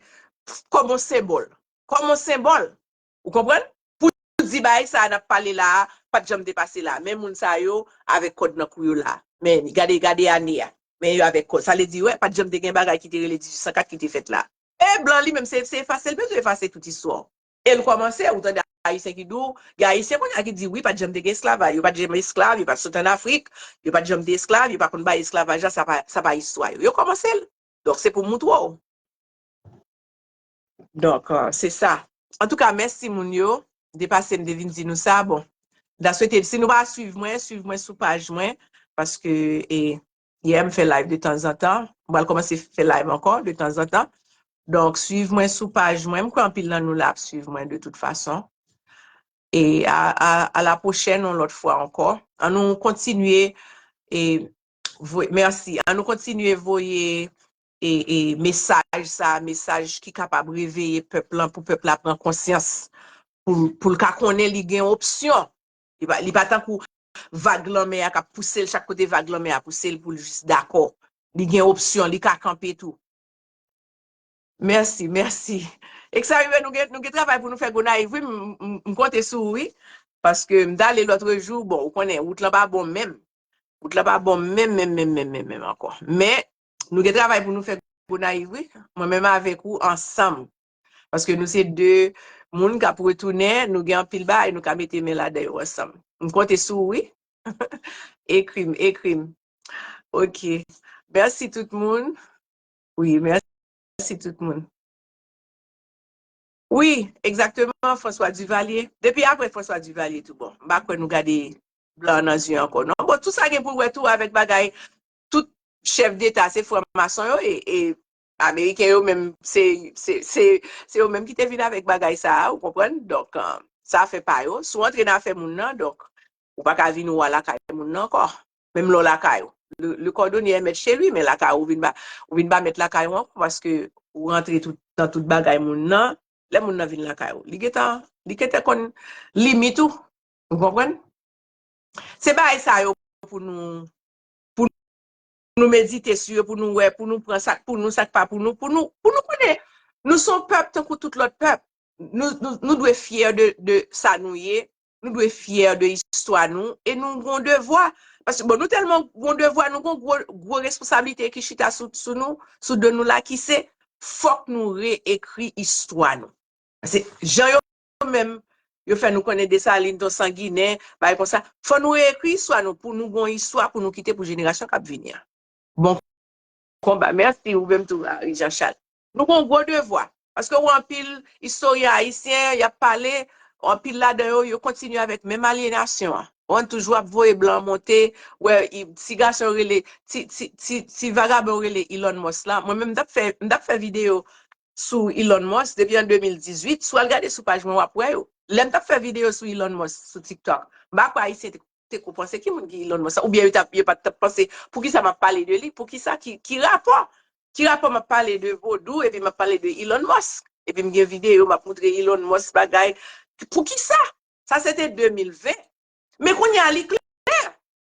kòm yon senbòl. Kòm yon senbòl. Ou konprann? Pou di bagay sa a n ap pale la a, pa t janm te pase la. Men moun sa yo avèk kòd nan kou yo la. Men gade, gade ane a. Men yo avèk kòd. Sa vle di, wè, pa t janm te gen bagay ki te rele dizuit san kat ki te fèt la. E blan li menm, se, se efase l bezwen efase tout istwa w. E l kòmanse, ou tande Ayisyen ki di w, gen Ayisyen kounye a ki di, wi, pa t janm te gen esklavaj, yo pa t janm esklav, yo pa t sot ann Afrik, yo pa t janm te esklav, yo pa konn bay esklavaj la, sa pa, sa pa istwa yo. Yo kòmanse l. Donk, se pou m moutre w. Donk, euh, se sa. Antouka, mèsi moun yo. M te pase, m te vin di nou sa. Bon, m ta swete, si nou pa swiv mwen, swiv mwen sou paj mwen, paske, e, yè, m fè live de tanzantan. M pral kòmanse fè live ankò de tanzantan. Donk, swiv mwen sou paj mwen. M kwè anpil nan nou la ap swiv mwen de tout fason. E a, a, a la pwochèn, yon lòt fwa ankò. An nou kontinye, e, voye, mèsi. An nou kontinye voye, e, e, mesaj sa, mesaj ki kapab reveye pèp lan, pou pèp la pran konsyans, pou, pou l ka konnen li gen opsyon. Li pa, li pa tankou vag lanmè a k ap pouse l, chak kote vag lanmè a pouse l pou l jis dakò. Li gen opsyon, li ka kanpe tou. Mèsi, mèsi. Eksayime, nou gen, nou gen travay pou nou fè Gonayiv, wi, m, m, m konte sou ou, wi. Paske m t ale lòt jou, bon, ou konnen, wout lan pa bon menm. Wout lan pa bon menm, menm, menm, menm, menm, menm ankò. Men, nou gen travay pou nou fè Gonayiv, wi. Mwen menm avèk ou, ansanm. Paske nou se de moun k ap retounen, nou gen anpil bagay, nou ka mete men ladan yo ansanm. M konte sou ou, wi. Ekri m, ekri m. Ok. Mèsi tout moun. Wi, mèsi tout moun. Wi, egzakteman, François Duvalier. Depi apre François Duvalier tou bon. M pa kwè nou gade blan nan zye ankò. Non, bon, tout sa gen pou l wè tou avèk bagay, tout chèf deta se franmason yo, e, e Ameriken yo menm, se, se, se, se yo menm ki te vin avèk bagay sa a, ou konprann? Donk, euh, sa fè pa yo. Si w antre nan afè moun nan, donk, ou pa ka vin ou a lakay moun nan ankò. Menm lè w lakay ou. Le, le cordonnier est maître chez lui, men lakay ou vin pa, ou vin pa mèt lakay ou ankò, paske ou rantre tout, nan tout bagay moun nan. Lè moun nan vin lakay ou, li gentan, li gentan konn limit ou. Ou konprann? Se bagay sa yo pou nou, pou nou medite sou yo, pou nou wè, pou nou pran sa k pou nou, sa k pa pou nou, pou nou, pou nou konnen nou se yon pèp tankou tout lòt pèp. Nou, nou, nou dwe fyè de, de sa nou ye, nou dwe fyè de istwa nou, e nou gon devwa. Paske, bon, nou tèlman gon devwa, nou gon gwo, gwo responsablite ki chita sou, sou nou, sou do nou la, ki se, fòk nou reekri istwa nou. Paske jan yo menm, yo fè nou konnen Desalin, ton sanginè, bagay konsa. Fò nou reekri istwa nou pou nou gon istwa pou nou kite pou jenerasyon k ap vini an. Bon konba. Mèsi, ou menm tou, Marie Jean Charles. Nou gon gwo devwa. Paske ou anpil istoryen ayisyen, y ap pale, anpil ladan yo, yo kontinye avèk menm alyenasyon an. Ou konn toujou ap voye blan monte, wè, i- ti gason yo rele, ti, ti, ti, ti vagabon yo rele Elon Musk la. Mwen menm, m t ap fè, m t ap fè videyo sou Elon Musk depi an de mil dizuit. Si w al gade sou paj mwen, w ap wè yo. Lè m t ap fè videyo sou Elon Musk sou TikTok, m pa kwè Ayisyen te, te ko panse ki moun ki Elon Musk la. Oubyen yo t ap, yo pa t ap panse, poukisa m ap pale de li? Poukisa? Ki, ki rapò? Ki rapò m ap pale de vodou epi m ap pale de Elon Musk? Epi m gen videyo, m ap moutre Elon Musk bagay. Poukisa? Sa se te de mil ven. Men kounye a li klè.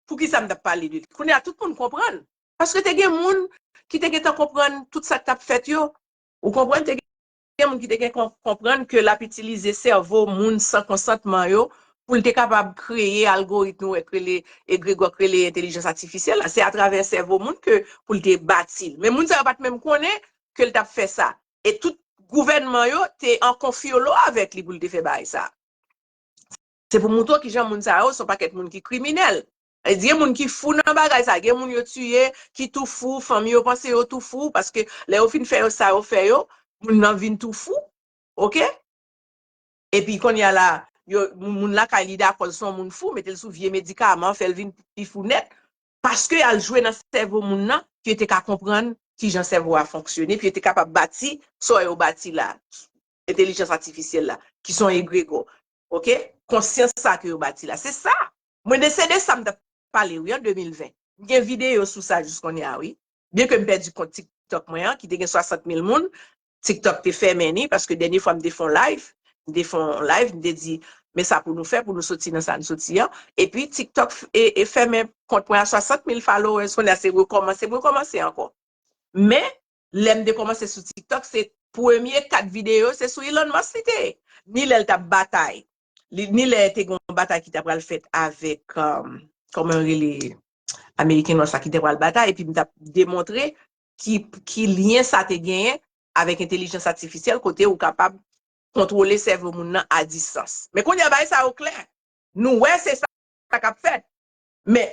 Poukisa m t ap pale de li? Kounye a tout moun konprann. Paske te gen moun ki te gentan konprann tout sa k t ap fèt yo. Ou konprann? Te gen moun ki te gen kon- konprann ke l ap itilize sèvo moun san konsantman yo pou l te kapab kreye algoritm nou wè k rele egregò k rele entelijans atifisyèl la. Se atravè sèvo moun ke pou l te bati l. Men moun sa yo pa t menm konnen ke l t ap fè sa. E tout gouvènman yo te an konfyolo avèk li pou l te fè bagay sa. Se pou moutre w kijan moun sa yo se yon pakèt moun ki kriminèl. E gen moun ki fou nan bagay sa. Gen moun yo tiye, ki tou fou, fanmi yo panse yo tou fou, paske lè yo fin fè yo sa yo fè yo, moun nan vin tou fou. Oke? Epi kounye a la, yo, moun lakay li dakò l se yon moun fou, mete l sou vye medikaman, fè l vin pi fou nèt. Paske y al jwe nan sèvo moun nan, ke yo te ka konprann kijan sèvo a fonksyone, pi yo te kapab bati sa yo bati la, entelijans atifisyèl la, ki se yon egregò. Oke? Konsyans sa ke yo bati la. Se sa. Mwen de se de sa m t ap pale, wi, an de mil ven. M gen videyo sou sa jis kounye a, wi. Byen ke m pèdi kont TikTok mwen an, ki te gen swasant mil moun, TikTok te fèmen ni, paske dènye fwa m te fè yon live, m te fè yon live, m te di, men sa pou nou fè, pou nou soti nan sa n soti an. Epi TikTok f- e, e fèmen kont mwen a swasant mil followers, kounye a se rekòmanse, m rekòmanse ankò. Men, lè m te kòmanse sou TikTok, se premye kat videyo, se sou Elon Musk li te ye. Ni lè l t ap batay, li- ni lè te gen yon batay ki t ap pral fèt avèk, um, kòman yo rele, Ameriken nwa sa ki te pral batay, epi m t ap demontre ki, ki lyen sa te genyen avèk entelijans atifisyèl, kote ou kapab kontwole sèvo moun nan a distans. Men kounye a, bagay sa yo klè. Nou wè se sa k ap fèt. Men,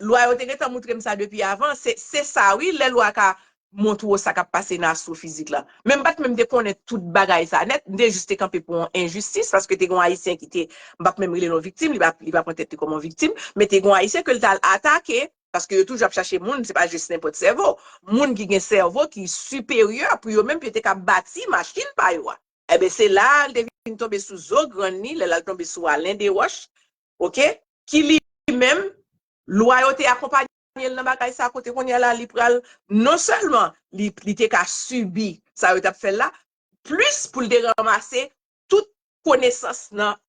lwa yo te gentan moutre m sa depi avan. Se, se sa, wi, lè lwa ka montre w sa k ap pase nan astwofizik la. Men m pa t menm te konnen tout bagay sa nèt. M te jis te kanpe pou yon enjistis, paske te gen yon Ayisyen ki te, m p ap menm rele l yon viktim, li pa, li pa pran tèt li kòm yon viktim, men te gen yon Ayisyen ke l t al atake, paske yo toujou ap chache moun, se pa jis nenpòt sèvo. Moun ki gen sèvo ki siperyè pou yo menm, pou yo te ka bati machin pa yo a. Enben, se la a l te vin tonbe sou zo grann li, lè l al tonbe sou Alain Desroches, oke, ki li menm, lwa yo te akonpanye l nan bagay sa, kote kounye a la, li pral, non sèlman li, li te ka sibi sa yo t ap fè l la, plis pou l te ranmase tout konesans nan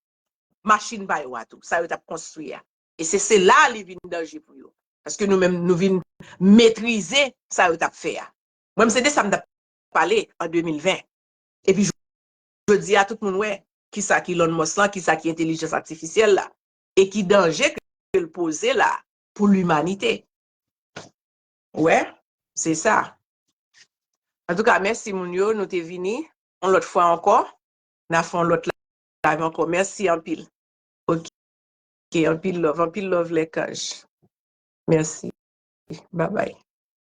machin pa yo a tou, sa yo t ap konstwi a. E se, se la a li vin danje pou yo. Paske nou menm, nou vin metrize sa yo t ap fè a. Mwen, se de sa m t ap pale an de mil ven. Epi, jodi a, tout moun wè kisa ki Elon Musk lan, kisa ki entelijans atifisyèl la, e ki danje ke l poze la pou limanite. Wè, se sa. Antouka, mèsi moun yo, nou te vini. Yon lòt fwa ankò, n a fè yon lòt live ankò. Mèsi anpil. Oke, anpil love, anpil love, Lèkanj. Mèsi. Babay.